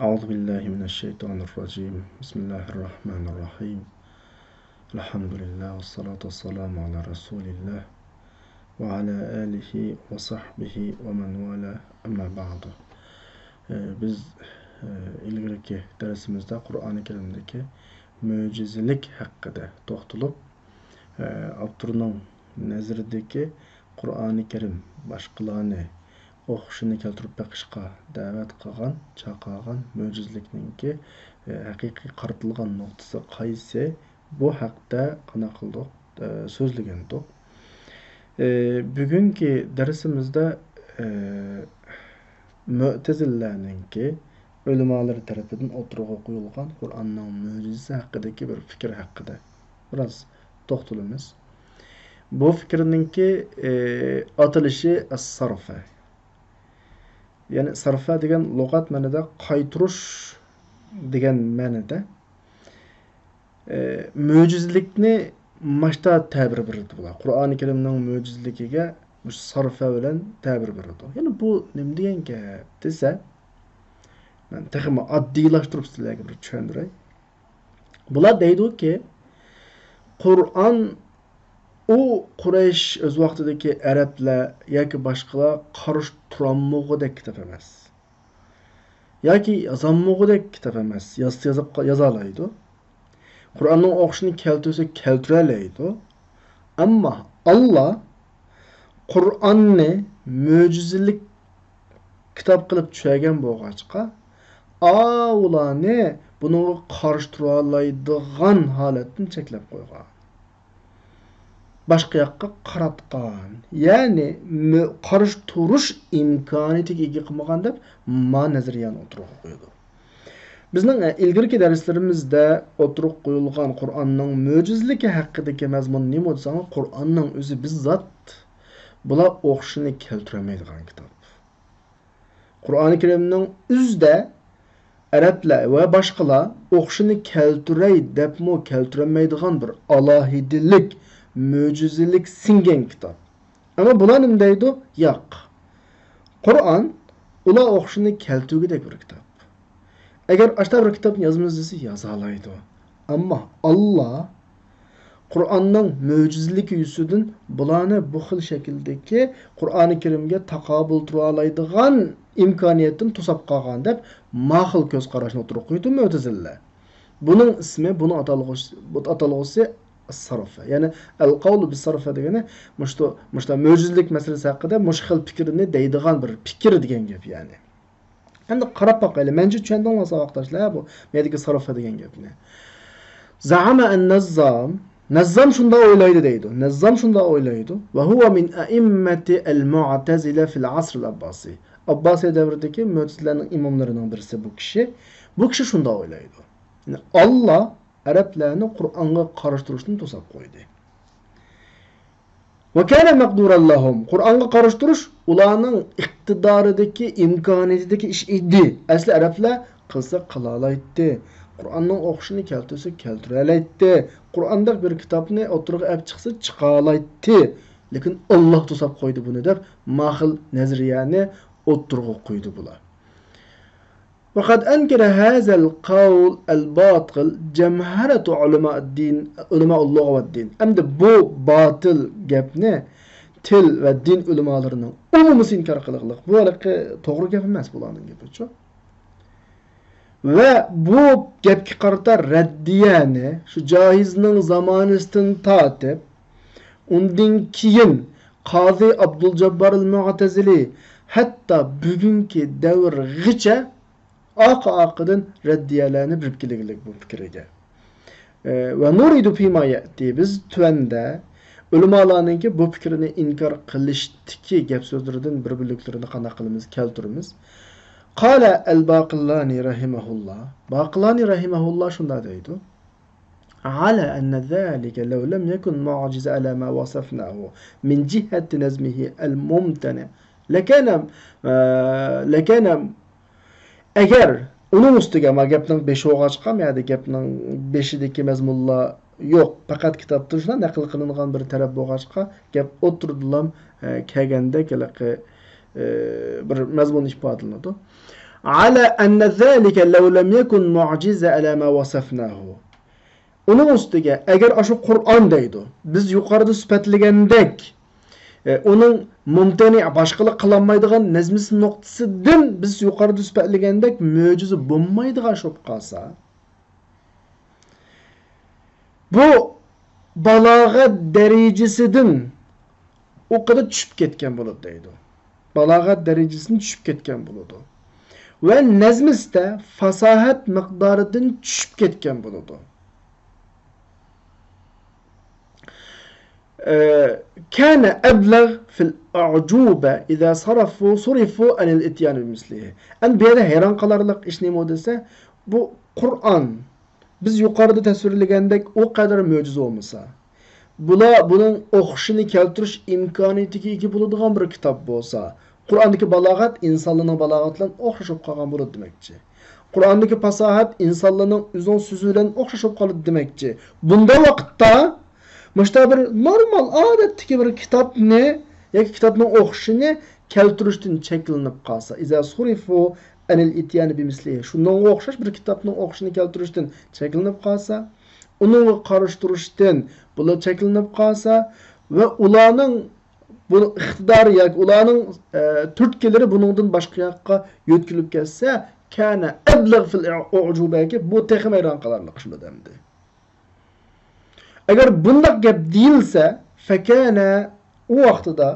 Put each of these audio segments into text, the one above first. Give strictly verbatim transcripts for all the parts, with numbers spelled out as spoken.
أعوذ بالله من الشيطان الرجيم. بسم الله الرحمن الرحيم. الحمد لله والصلاة والسلام على رسول الله وعلى آله وصحبه ومن والاه، أما بعد. ئى، بىز، ئى، ئىلگىرىكى دەرسىمىزدە قۇرئانى كەرىمدىكى مۆجىزىلىك ھەققىدە توختىلىپ، ئاپتورنىڭ نەزىرىدىكى قۇرئانى كەرىم باشقىلارنى ئوخشىشىنى كەلتۈرۈپ بېقىشقا دەۋەت قىلغان، چاقىرغان مۆجىزىلىكنىڭكى، ئە، ھەقىقىي قارىتىلغان نۇقتىسى قايسى؟ بۇ ھەقتە قانداق قىلدۇق؟ ئە، سۆزلىگەنتۇق. ئە، بۈگۈنكى دەرسىمىزدە، ئە، مۆتەزىلىلەرنىڭكى ئۆلىمالىرى تەرىپىدىن ئوتتۇرىغا قويۇلغان قۇرئاننىڭ مۆجىزىسى ھەققىدىكى بىر پىكىر ھەققىدە بىراز توختىلىمىز. بۇ پىكىرنىڭكى، ئى، ئاتىلىشى ئەس-سارفە. يەنى سارفە دېگەن لۇغەت مەنىدە قايتۇرۇش دېگەن مەنىدە. ئى، مۆجىزىلىكنى ماشتا تەبىر بېرىدۇ بۇلار. قۇرئانى كەرىمنىڭ مۆجىزىلىكىگە مۇشۇ سارفە بىلەن تەبىر بېرىدۇ. يەنى بۇ نېمە دېگەن گەپ دېسە، مەن تېخىمۇ ئاددىيلاشتۇرۇپ سىلەرگە بىر چۈشەندۈرەي. بۇلار دەيدۇكى، قۇرئان ئۇ قۇرەيش، ئۆز ۋاقتىدىكى ئەرەبلەر ياكى باشقىلار قارشى تۇرالمىغۇدەك كىتاب ئەمەس. ياكى يازالمىغۇدەك كىتاب ئەمەس. يازسا يازىپ، يازالايدۇ. قۇرئاننىڭ ئوخشىشىنى كەلتۈرسە كەلتۈرەلەيدۇ. ئەمما ئاللا قۇرئاننى مۆجىزىلىك كىتاب قىلىپ چۈشەرگەن بولغاچقا، ئاۋۇلارنى بۇنىڭغا قارشى تۇرالايدىغان ھالەتتىن چەكلەپ قويغان. باشقا ياققا قاراتقان. يەنى مۆ-، قارشى تۇرۇش ئىمكانىيىتىگە ئىگە قىلمىغان دەپ ما نەزەرىيەنى ئوتتۇرىغا قويىدۇ. بىزنىڭ، ئە، ئىلگىرىكى دەرسلىرىمىزدە ئوتتۇرىغا قويۇلغان قۇرئاننىڭ مۆجىزىلىكى ھەققىدىكى مەزمۇن نېمە دېسەڭلار، قۇرئاننىڭ ئۆزى بىززات بۇلار ئوخشىشىنى كەلتۈرەلمەيدىغان كىتاب. قۇرئانى كەرىمنىڭ ئۆزىدە ئەرەبلەر ۋە باشقىلار ئوخشىشىنى كەلتۈرەي دەپمۇ كەلتۈرەلمەيدىغان بىر ئالاھىدىلىك، مۆجىزىلىك سىڭگەن كىتاب. ئەمما بۇلار نېمە دەيدۇ؟ ياق. قۇرئان ئۇلار ئوخشىشىنى كەلتۈرگۈدەك بىر كىتاب. ئەگەر ئاشتا بىر كىتابنى يازىمىز دېسە، يازالايدۇ. ئەمما ئاللا قۇرئاننىڭ مۆجىزىلىكى يۈزىسىدىن بۇلارنى بۇ خىل شەكىلدىكى قۇرئانى كەرىمگە تاقابىل تۇرالايدىغان ئىمكانىيەتتىن توساپ قالغان دەپ ما خىل كۆز قاراشنى ئوتتۇرىغا قويىدۇ مۆتەزىلىلەر. بۇنىڭ ئىسمى، بۇنىڭ ئاتالغۇسى، ئاتالغۇسى سارفە. يەنى ئەل قەۋلۇ بىس سارفە دېگىنى مۇشتۇ، مۇشتا مۆجىزىلىك مەسىلىسى ھەققىدە مۇشۇ خىل پىكىرنى دەيدىغان بىر پىكىر دېگەن گەپ يەنى. ئەمدى قاراپ باقايلى. مەنچە چۈشەندىڭلار ساۋاقداشلار بۇ مەيدىكى سارفە دېگەن گەپنى. زەئەمە ئەن نەززام. نەززام شۇنداق ئويلايدۇ دەيدۇ. نەززام شۇنداق ئويلايدۇ. ۋە ھۇۋە مىن ئەئىممەتى ئەل مۇئتەزىلە فىل ئەسرىل ئەبباسى. ئابباسىي دەۋرىدىكى مۆتەزىلەنىڭ ئىماملىرىنىڭ بىرسى بۇ كىشى. بۇ كىشى شۇنداق ئويلايدۇ. يەنى ئاللا ئەرەبلەرنى قۇرئانغا قارشى تۇرۇشتىن توساپ قويدى. ۋە كانە مەقدۇرەن لەھۇم. قۇرئانغا قارشى تۇرۇش ئۇلارنىڭ ئىقتىدارىدىكى، ئىمكانىيىتىدىكى ئىش ئىدى. ئەسلى ئەرەبلەر قىلسا قىلالايتتى. قۇرئاننىڭ ئوخشىشىنى كەلتۈرسە كەلتۈرەلەيتتى. قۇرئاندەك بىر كىتابنى ئوتتۇرىغا ئەپ چىقسا چىقالايتتى. لېكىن ئاللا توساپ قويدى بۇنى دەپ، ما خىل نەزەرىيەنى ئوتتۇرىغا قويدى بۇلار. وقد أنكر هذا القول الباطل جمهرة علماء الدين، علماء اللغة والدين. ئەمدى بۇ باتىل گەپنى تىل ۋە دىن ئۆلىمالىرىنىڭ ئومۇمىسى ئىنكار قىلغانلىق. بۇ ھېلىقى توغرا گەپ ئەمەس بۇلارنىڭ گېپىچۇ. ۋە بۇ گەپكە قارىتا رەددىيەنى شۇ جاھىزنىڭ زامانىسىدىن تارتىپ، ئۇندىن كېيىن قازى ئابدۇلجاببار ئەل مۇئتەزىلى ھەتتا بۈگۈنكى دەۋرغىچە ئارقا-ئارقىدىن رەددىيەلەرنى بېرىپ كېلىگلىك بۇ پىكرىگە. ئە، ۋە نۇرىدۇ فىما يەتى، بىز تۆۋەندە ئۆلىمالارنىڭكى بۇ پىكرىنى ئىنكار قىلىشتىكى گەپ-سۆزلىرىدىن بىر بۆلەكلىرىنى قانداق قىلىمىز، كەلتۈرىمىز. قال ئەل-باقىلانى رەھىمەھۇللا. باقىلانى رەھىمەھۇللا شۇنداق دەيدۇ. على أن ذلك لو لم يكن معجزة على ما وصفناه من جهة نظمه الممتنع لكان، لكان، ئەگەر ئۇنىڭ ئۈستىگە، ما گەپنىڭ بېشى بولغاچقا، ما يەردە گەپنىڭ بېشىدىكى مەزمۇنلار يوق، پەقەت كىتابتىن شۇنداق نەقىل قىلىنغان بىر تەرەپ بولغاچقا، گەپ ئوتتۇرىدىلا، ئە، كەلگەندەك ھېلىقى، ئە، بىر مەزمۇن ئىپادىلىنىدۇ. على أن ذلك لو لم يكن معجزا على ما وصفناه. ئۇنىڭ ئۈستىگە، ئەگەر ئاشۇ قۇرئان دەيدۇ، بىز يۇقىرىدا سۈپەتلىگەندەك، ئە، ئۇنىڭ مۇمتەنە، باشقىلار قىلالمايدىغان نەزمىسى نۇقتىسىدىن بىز يۇقىرىدا سۈپەتلىگەندەك مۆجىزە بولمايدىغان ئىش بولۇپ قالسا، بۇ بالاغەت دەرىجىسىدىن ئۇ قەدەر چۈشۈپ كەتكەن بولىدۇ دەيدۇ. بالاغەت دەرىجىسىدىن چۈشۈپ كەتكەن بولىدۇ. ۋە نەزمىستە فاساھەت مىقدارىدىن چۈشۈپ كەتكەن بولىدۇ. ئە، كان أبلغ في الأعجوبة إذا صرفوا، صرفوا عن الإتيان بمثله. ئەمدى بۇ يەردە ھەيران قالارلىق ئىش نېمە دېسە، بۇ قۇرئان، بىز يۇقىرىدا تەسۋىرلىگەندەك ئۇ قەدەر مۆجىزە بولمىسا، بۇلار بۇنىڭ ئوخشىشىنى كەلتۈرۈش ئىمكانىيىتىگە ئىگە بولىدىغان بىر كىتاب بولسا، قۇرئاندىكى بالاغەت ئىنسانلارنىڭ بالاغىتى بىلەن ئوخشاش بولۇپ قالغان بولىدۇ دېمەكچى. قۇرئاندىكى پاساھەت ئىنسانلارنىڭ ئۆزىنىڭ سۆزى بىلەن ئوخشاش بولۇپ قالىدۇ دېمەكچى. بۇنداق ۋاقىتتا مۇشۇنداق بىر نورمال، ئادەتتىكى بىر كىتابنى ياكى كىتابنىڭ ئوخشىشىنى كەلتۈرۈشتىن چەكلىنىپ قالسا، إذا صرفوا عن الإتيان بمثله، شۇنىڭغا ئوخشاش بىر كىتابنىڭ ئوخشىشىنى كەلتۈرۈشتىن چەكلىنىپ قالسا، ئۇنىڭغا قارشى تۇرۇشتىن بۇلار چەكلىنىپ قالسا ۋە ئۇلارنىڭ بۇ ئىقتىدارى ياكى ئۇلارنىڭ، ئە، تۈرتكىلىرى بۇنىڭدىن باشقا ياققا يۆتكىلىپ كەتسە، كان أبلغ في الأعجوبة، بۇ تېخىمۇ ھەيران قالارلىق ئىش بولىدۇ ئەمدى. ئەگەر بۇنداق گەپ دېيىلسە، فكان، ئۇ ۋاقتىدا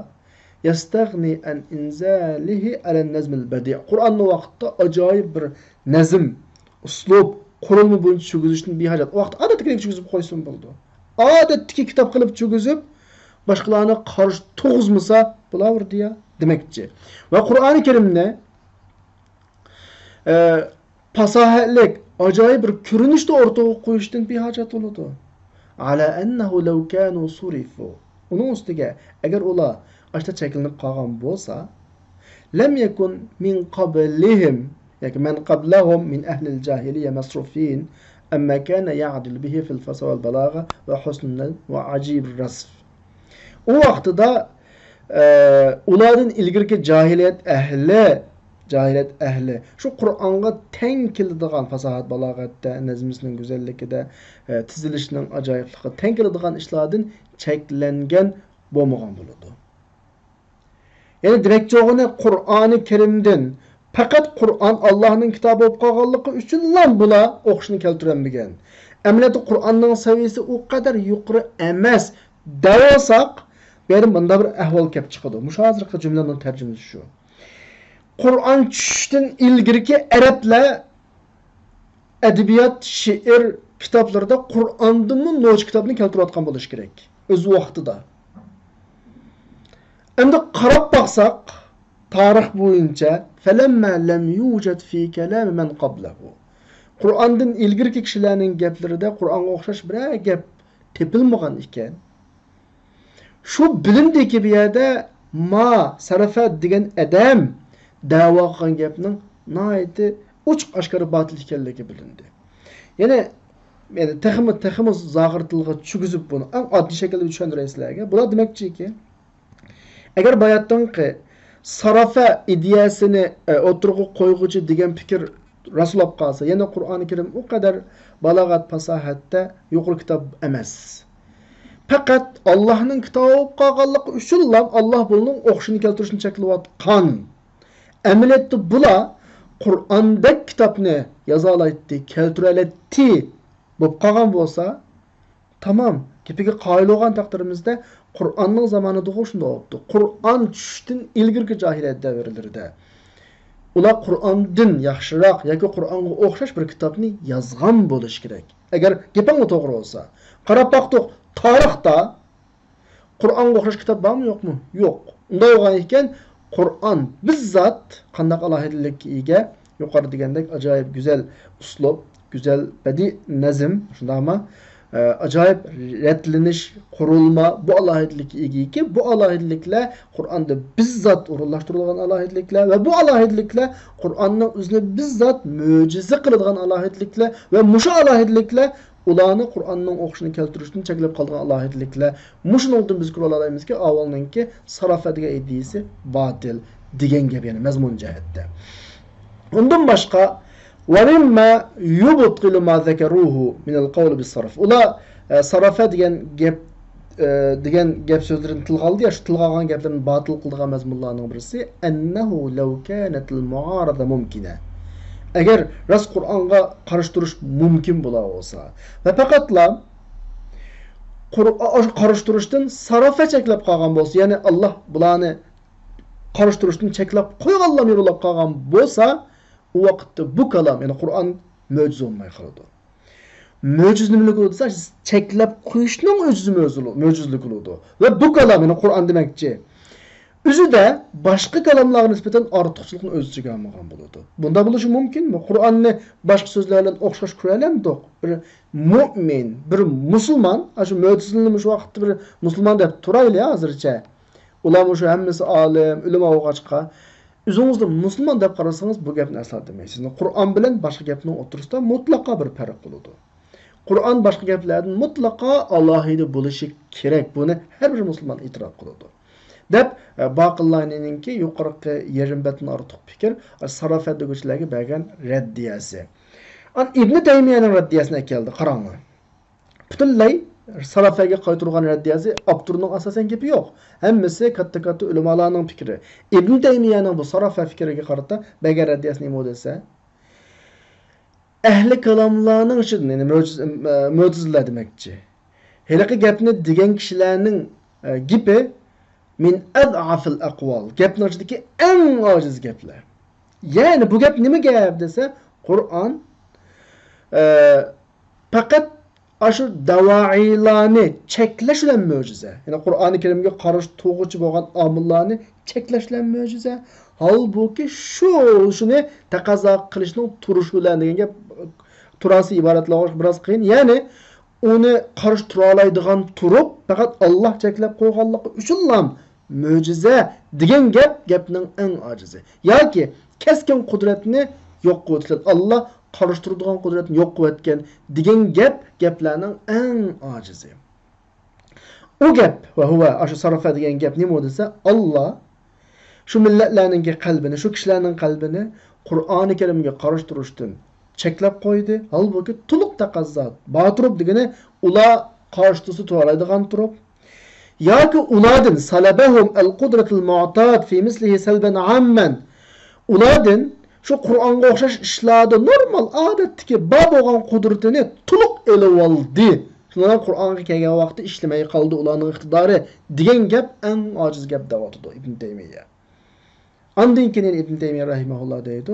يستغني عن إنزاله على النظم البديع، قۇرئاننى ۋاقىتتا ئاجايىپ بىر نەزم، ئۇسلۇب، قۇرۇلما بويىچە چۈشۈرگۈزۈشتىن بىھاجەت. ئۇ ۋاقىتتا ئادەتتىكىدەك چۈشۈرگۈزۈپ قويسۇن بولىدۇ. ئادەتتىكى كىتاب قىلىپ چۈشۈرگۈزۈپ، باشقىلارنى قارشى تۇرغۇزمىسا بولاۋېرىدۇ يا دېمەكچى. ۋە قۇرئانى كەرىمنى، ئە، پاساھەتلىك، ئاجايىپ بىر كۆرۈنۈشتە ئوتتۇرىغا قويۇشتىن بىھاجەت بولىدۇ. على أنه لو كانوا صرفوا. ئۇنىڭ ئۈستىگە، ئەگەر ئۇلار ئاشتا چەكلىنىپ قالغان بولسا، لم يكن من قبلهم، ياكى من قبلهم من أهل الجاهلية مصروفين، أما كان يعدل به في الفصاحة والبلاغة وحسن النظم وعجيب الرصف. ئۇ ۋاقتىدا، ئە، ئۇلاردىن ئىلگىرىكى جاھىلىيەت ئەھلى، جاھىلىيەت ئەھلى شۇ قۇرئانغا تەڭ كېلىدىغان، پاساھەت، بالاغەتتە، نەزمىسىنىڭ گۈزەللىكىدە، ئە، تىزىلىشىنىڭ ئاجايىپلىقىدا تەڭ كېلىدىغان ئىشلاردىن چەكلەنگەن بولمىغان بولىدۇ. يەنى دېمەكچى بولغىنى، قۇرئانى كەرىمدىن پەقەت قۇرئان ئاللاھنىڭ كىتابى بولۇپ قالغانلىقى ئۈچۈنلا بۇلار ئوخشىشىنى كەلتۈرەلمىگەن. ئەمەلىيەتتە قۇرئاننىڭ سەۋىيەسى ئۇ قەدەر يۇقىرى ئەمەس دەۋالساق، بۇ يەردە مۇنداق بىر ئەھۋال كەپ چىقىدۇ. مۇشۇ ھازىرقى جۈملىنىڭ تەرجىمىسى شۇ. قۇرئان چۈشۈشتىن ئىلگىرىكى ئەرەبلەر ئەدەبىيات، شېئىر كىتابلىرىدا قۇرئاندىنمۇ نوچى كىتابنى كەلتۈرۈۋاتقان بولۇشى كېرەك ئۆز ۋاقتىدا. ئەمدى قاراپ باقساق، تارىخ بويىچە، فلما لم يوجد في كلام من قبله، قۇرئاندىن ئىلگىرىكى كىشىلەرنىڭ گەپلىرىدە قۇرئانغا ئوخشاش بىرەر گەپ تېپىلمىغان ئىكەن. شۇ بىلىندىكى، بۇ يەردە ما سەرەفە دېگەن ئادەم دەۋا قىلغان گەپنىڭ ناھايىتى ئوچۇق ئاشكارا باتىل ئىكەنلىكى بىلىندى. يەنى، يەنى تېخىمۇ، تېخىمۇ زاغرا تىلغا چۈشۈرگۈزۈپ بۇنى ئەڭ ئاددىي شەكىلدە چۈشەندۈرەي سىلەرگە. بۇلار دېمەكچىكى، ئەگەر باياتىنقى سارافە ئىدىيەسىنى، ئە، ئوتتۇرىغا قويغۇچى دېگەن پىكىر راسلاپ قالسا، يەنە قۇرئانى كەرىم ئۇ قەدەر بالاغەت، پاساھەتتە يۇقىرى كىتاب ئەمەس. پەقەت ئاللاھنىڭ كىتابى بولۇپ قالغانلىقى ئۈچۈنلا ئاللاھ بۇنىڭ ئوخشىشىنى كەلتۈرۈشنى چەكلىۋاتقان. ئەمەلىيەتتە بۇلار قۇرئاندەك كىتابنى يازالايتتى، كەلتۈرەلەيتتى بولۇپ قالغان بولسا، تامام، گېپىگە قايىل بولغان تەقدىرىمىزدە، قۇرئاننىڭ زامانىدىغۇ شۇنداق بوپتۇ. قۇرئان چۈشۈشتىن ئىلگىرىكى جاھىلىيەت دەۋرلىرىدە ئۇلار قۇرئاندىن ياخشىراق ياكى قۇرئانغا ئوخشاش بىر كىتابنى يازغان بولۇشى كېرەك. ئەگەر گېپىڭمۇ توغرا بولسا. قاراپ باقتۇق، تارىختا قۇرئانغا ئوخشاش كىتاب بارمۇ، يوقمۇ؟ يوق. ئۇنداق بولغان ئىكەن، قۇرئان بىززات قانداق ئالاھىدىلىككە ئىگە؟ يۇقىرىدا دېگەندەك ئاجايىپ گۈزەل ئۇسلۇب، گۈزەل بەدىئىي نەزم، شۇنداقمۇ؟ ئە، ئاجايىپ رەتلىنىش، قۇرۇلما، بۇ ئالاھىدىلىككە ئىگىكى، بۇ ئالاھىدىلىكلەر قۇرئاندا بىززات ئورۇنلاشتۇرۇلغان ئالاھىدىلىكلەر ۋە بۇ ئالاھىدىلىكلەر قۇرئاننىڭ ئۆزىنى بىززات مۆجىزە قىلىدىغان ئالاھىدىلىكلەر ۋە مۇشۇ ئالاھىدىلىكلەر ئۇلارنى قۇرئاننىڭ ئوخشىشىنى كەلتۈرۈشتىن چەكلەپ قالىدىغان ئالاھىدىلىكلەر. مۇشۇنىڭدىن بىز كۆرۈۋالالايمىزكى، ئاۋۋالنىڭكى سارافە دېگەن ئىدىيىسى باتىل دېگەن گەپ، يەنى مەزمۇن جەھەتتە. ئۇندىن باشقا، ومما يبطل ما ذكروه من القول بالصرف. ئۇلار، ئە، سارافە دېگەن گەپ، ئە، دېگەن گەپ سۆزلىرىنى تىلغا ئالدى، يا شۇ تىلغا ئالغان گەپلىرىنى باتىل قىلىدىغان مەزمۇنلارنىڭ بىرسى، أنه لو كانت المعارضة ممكنة. ئەگەر راست قۇرئانغا قارشى تۇرۇش مۇمكىن بولا بولسا، ۋە پەقەتلا قۇر-، ئاشۇ قارشى تۇرۇشتىن سارافە چەكلەپ قالغان بولسا، يەنى ئاللا بۇلارنى قارشى تۇرۇشتىن چەكلەپ قويغانلا يوللاپ قالغان بولسا، ئۇ ۋاقىتتا بۇ كالام، يەنى قۇرئان مۆجىزە بولماي قالىدۇ. مۆجىزە نېمىلىك بولىدۇ دېسە، چەكلەپ قويۇشنىڭ ئۆزى مۆجىزە-، مۆجىزىلىك بولىدۇ. ۋە بۇ كالام، يەنى قۇرئان دېمەكچى، ئۆزىدە باشقا كالاملارغا نىسبەتەن ئارتۇقچىلىقنى ئۆز ئىچىگە ئالمىغان بولىدۇ. بۇنداق بولۇشى مۇمكىنمۇ؟ قۇرئاننى باشقا سۆزلەر بىلەن ئوخشاش كۆرەلەمدۇق؟ بىر مۇئمىن، بىر مۇسۇلمان، ئاشۇ مۆجىزىنى مۇشۇ ۋاقىتتا بىر مۇسۇلمان دەپ تۇرايلى ھازىرچە. ئۇلار مۇشۇ ھەممىسى ئالىم، ئۆلىما بولغاچقا، ئۆزىڭىزنى مۇسۇلمان دەپ قارىسىڭىز، بۇ گەپنى ئەسلا دېمەيسىز. قۇرئان بىلەن باشقا گەپنىڭ ئوتتۇرىسىدا مۇتلەقا بىر پەرق بولىدۇ. قۇرئان باشقا گەپلەردىن مۇتلەقا ئالاھىدە بولۇشى كېرەك. بۇنى ھەر بىر مۇسۇلمان ئېتىراپ قىلىدۇ. دەپ، ئە، باقىلانىنىڭكى يۇقىرىقى يېرىم بەتتىن ئارتۇق پىكىر، ئە، ساراپە دېگۈچىلەرگە بەرگەن رەددىيەسى. ئان ئىبنى تەيمىيەنىڭ رەددىيەسىنى ئەكەلدى، قاراڭلار. پۈتۈنلەي ساراپەگە قايتۇرغان رەددىيەسى، ئاپتورنىڭ ئاساسەن گېپى يوق. ھەممىسى كاتتا-كاتتا ئۆلىمالارنىڭ پىكرى. ئىبنى تەيمىيەنىڭ بۇ ساراپە پىكرىگە قارىتا بەرگەن رەددىيەسى نېمە دېسە، ئەھلى كالاملارنىڭ ئىچىدىن، يەنى مۆجىز-، مۆتىزىلە دېمەكچى. ھېلىقى گەپنى دېگەن كىشىلەرنىڭ، ئە، گېپى من أضعف الأقوال، گەپنىڭ ئىچىدىكى ئەڭ ئاجىز گەپلەر. يەنى بۇ گەپ نېمە گەپ دېسە، قۇرئان، ئە، پەقەت ئاشۇ دەۋائىيلارنى چەكلەش بىلەن مۆجىزە. يەنى قۇرئانى كەرىمگە قارشى تۇرغۇچى بولغان ئامىللارنى چەكلەش بىلەن مۆجىزە. ھالبۇكى شۇ، شۇنى تەقەززا قىلىشنىڭ تۇرۇشى بىلەن دېگەن گەپ، تۇراسى ئىبارەتلەرگە بىراز قىيىن. يەنى ئۇنى قارشى تۇرالايدىغان تۇرۇپ، پەقەت ئاللا چەكلەپ قويغانلىقى ئۈچۈنلا مۆجىزە دېگەن گەپ، گەپنىڭ ئەڭ ئاجىزى. ياكى كەسكىن قۇدرەتنى يوق قىلىۋېتىلىدۇ. ئاللا قارشى تۇرىدىغان قۇدرەتنى يوق قىلىۋەتكەن دېگەن گەپ، گەپلەرنىڭ ئەڭ ئاجىزى. ئۇ گەپ، ۋە ھۇۋە، ئاشۇ سارافە دېگەن گەپ نېمە دېسە، ئاللا شۇ مىللەتلەرنىڭكى قەلبىنى، شۇ كىشىلەرنىڭ قەلبىنى قۇرئانى كەرىمگە قارشى تۇرۇشتىن چەكلەپ قويدى. ھالبۇكى، تولۇق تەقەززا بار تۇرۇپ دېگىنى، ئۇلار قارشى تۇرسا تۇرالايدىغان تۇرۇپ. ياكى ئۇلاردىن، سەلەبەھۇم ئەل قۇدرەتىل مۇئتاد فى مىسلىھى سەلبەن ئاممەن. ئۇلاردىن شۇ قۇرئانغا ئوخشاش ئىشلاردا نورمال، ئادەتتىكى بار بولغان قۇدرىتىنى تولۇق ئېلىۋالدى. شۇڭا قۇرئانغا كەلگەن ۋاقىتتا ئىشلىمەي قالدى ئۇلارنىڭ ئىقتىدارى، دېگەن گەپ ئەڭ ئاجىز گەپ دەۋاتىدۇ ئىبن تەيمىيە. ئاندىن كېيىن ئىبن تەيمىيە رەھىمەھۇللا دەيدۇ،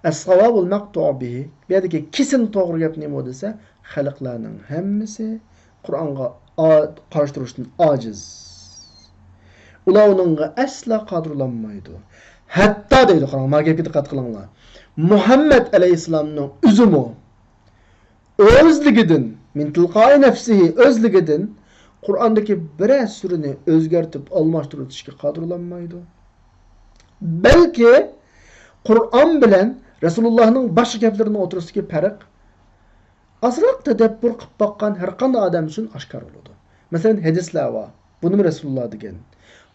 ئەسساۋابۇل مەقتۇئۇ بىھى، بۇ يەردىكى كېسىن توغرا گەپ نېمە دېسە، خەلقلەرنىڭ ھەممىسى قۇرئانغا ئا-، قارشى تۇرۇشتىن ئاجىز. ئۇلار ئۇنىڭغا ئەسلا قادىر بولالمايدۇ. ھەتتا دەيدۇ، قاراڭ، مانا گەپكە دىققەت قىلىڭلار. مۇھەممەد ئەلەيھىسسالامنىڭ ئۆزىمۇ ئۆزلۈكىدىن، من تلقاء نفسه، ئۆزلۈكىدىن قۇرئاندىكى بىرەر سۈرىنى ئۆزگەرتىپ ئالماشتۇرۇۋېتىشكە قادىر بولالمايدۇ. بەلكى قۇرئان بىلەن رەسۇلۇللاھنىڭ باشقا گەپلىرىنىڭ ئوتتۇرىسىدىكى پەرق ئازراق تەدەببۇر قىلىپ باققان ھەر قانداق ئادەم ئۈچۈن ئاشكارا بولىدۇ. مەسىلەن، ھەدىسلەر بار. بۇنىمۇ رەسۇلۇللا دېگەن.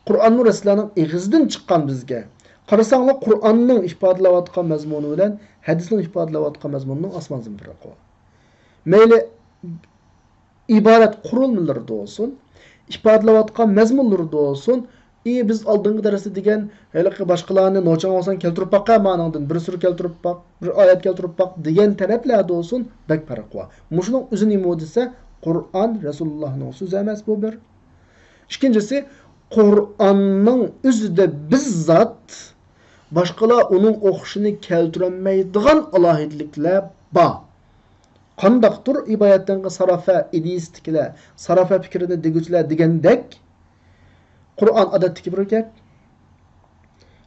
قۇرئانمۇ رەسۇلۇللانىڭ ئېغىزىدىن چىققان بىزگە. قارىساڭلار، قۇرئاننىڭ ئىپادىلەۋاتقان مەزمۇنى بىلەن ھەدىسنىڭ ئىپادىلەۋاتقان مەزمۇنىنىڭ ئاسمان زېمىن پەرقى بار. مەيلى ئىبارەت قۇرۇلمىلىرىدا بولسۇن، ئىپادىلەۋاتقان مەزمۇنلىرىدا بولسۇن، ئى، بىز ئالدىنقى دەرستە دېگەن ھېلىقى باشقىلارنى نوچىڭ بولساڭ كەلتۈرۈپ باققا، مانىڭدىن بىر سۈرە كەلتۈرۈپ باق، بىر ئايەت كەلتۈرۈپ باق دېگەن تەرەپلەردە بولسۇن، بەك پەرق بار. مۇشۇنىڭ ئۆزى نېمە دېسە، قۇرئان رەسۇلۇللاھنىڭ سۆزى ئەمەس، بۇ بىر. ئىككىنچىسى، قۇرئاننىڭ ئۆزىدە بىززات باشقىلار ئۇنىڭ ئوخشىشىنى كەلتۈرەلمەيدىغان ئالاھىدىلىكلەر بار. قانداقتۇر ئىبارەتتىن ساراپە ئىدىيىسىدىكىلەر، ساراپە پىكرىنى دېگۈچىلەر دېگەندەك، قۇرئان ئادەتتىكى بىر گەپ.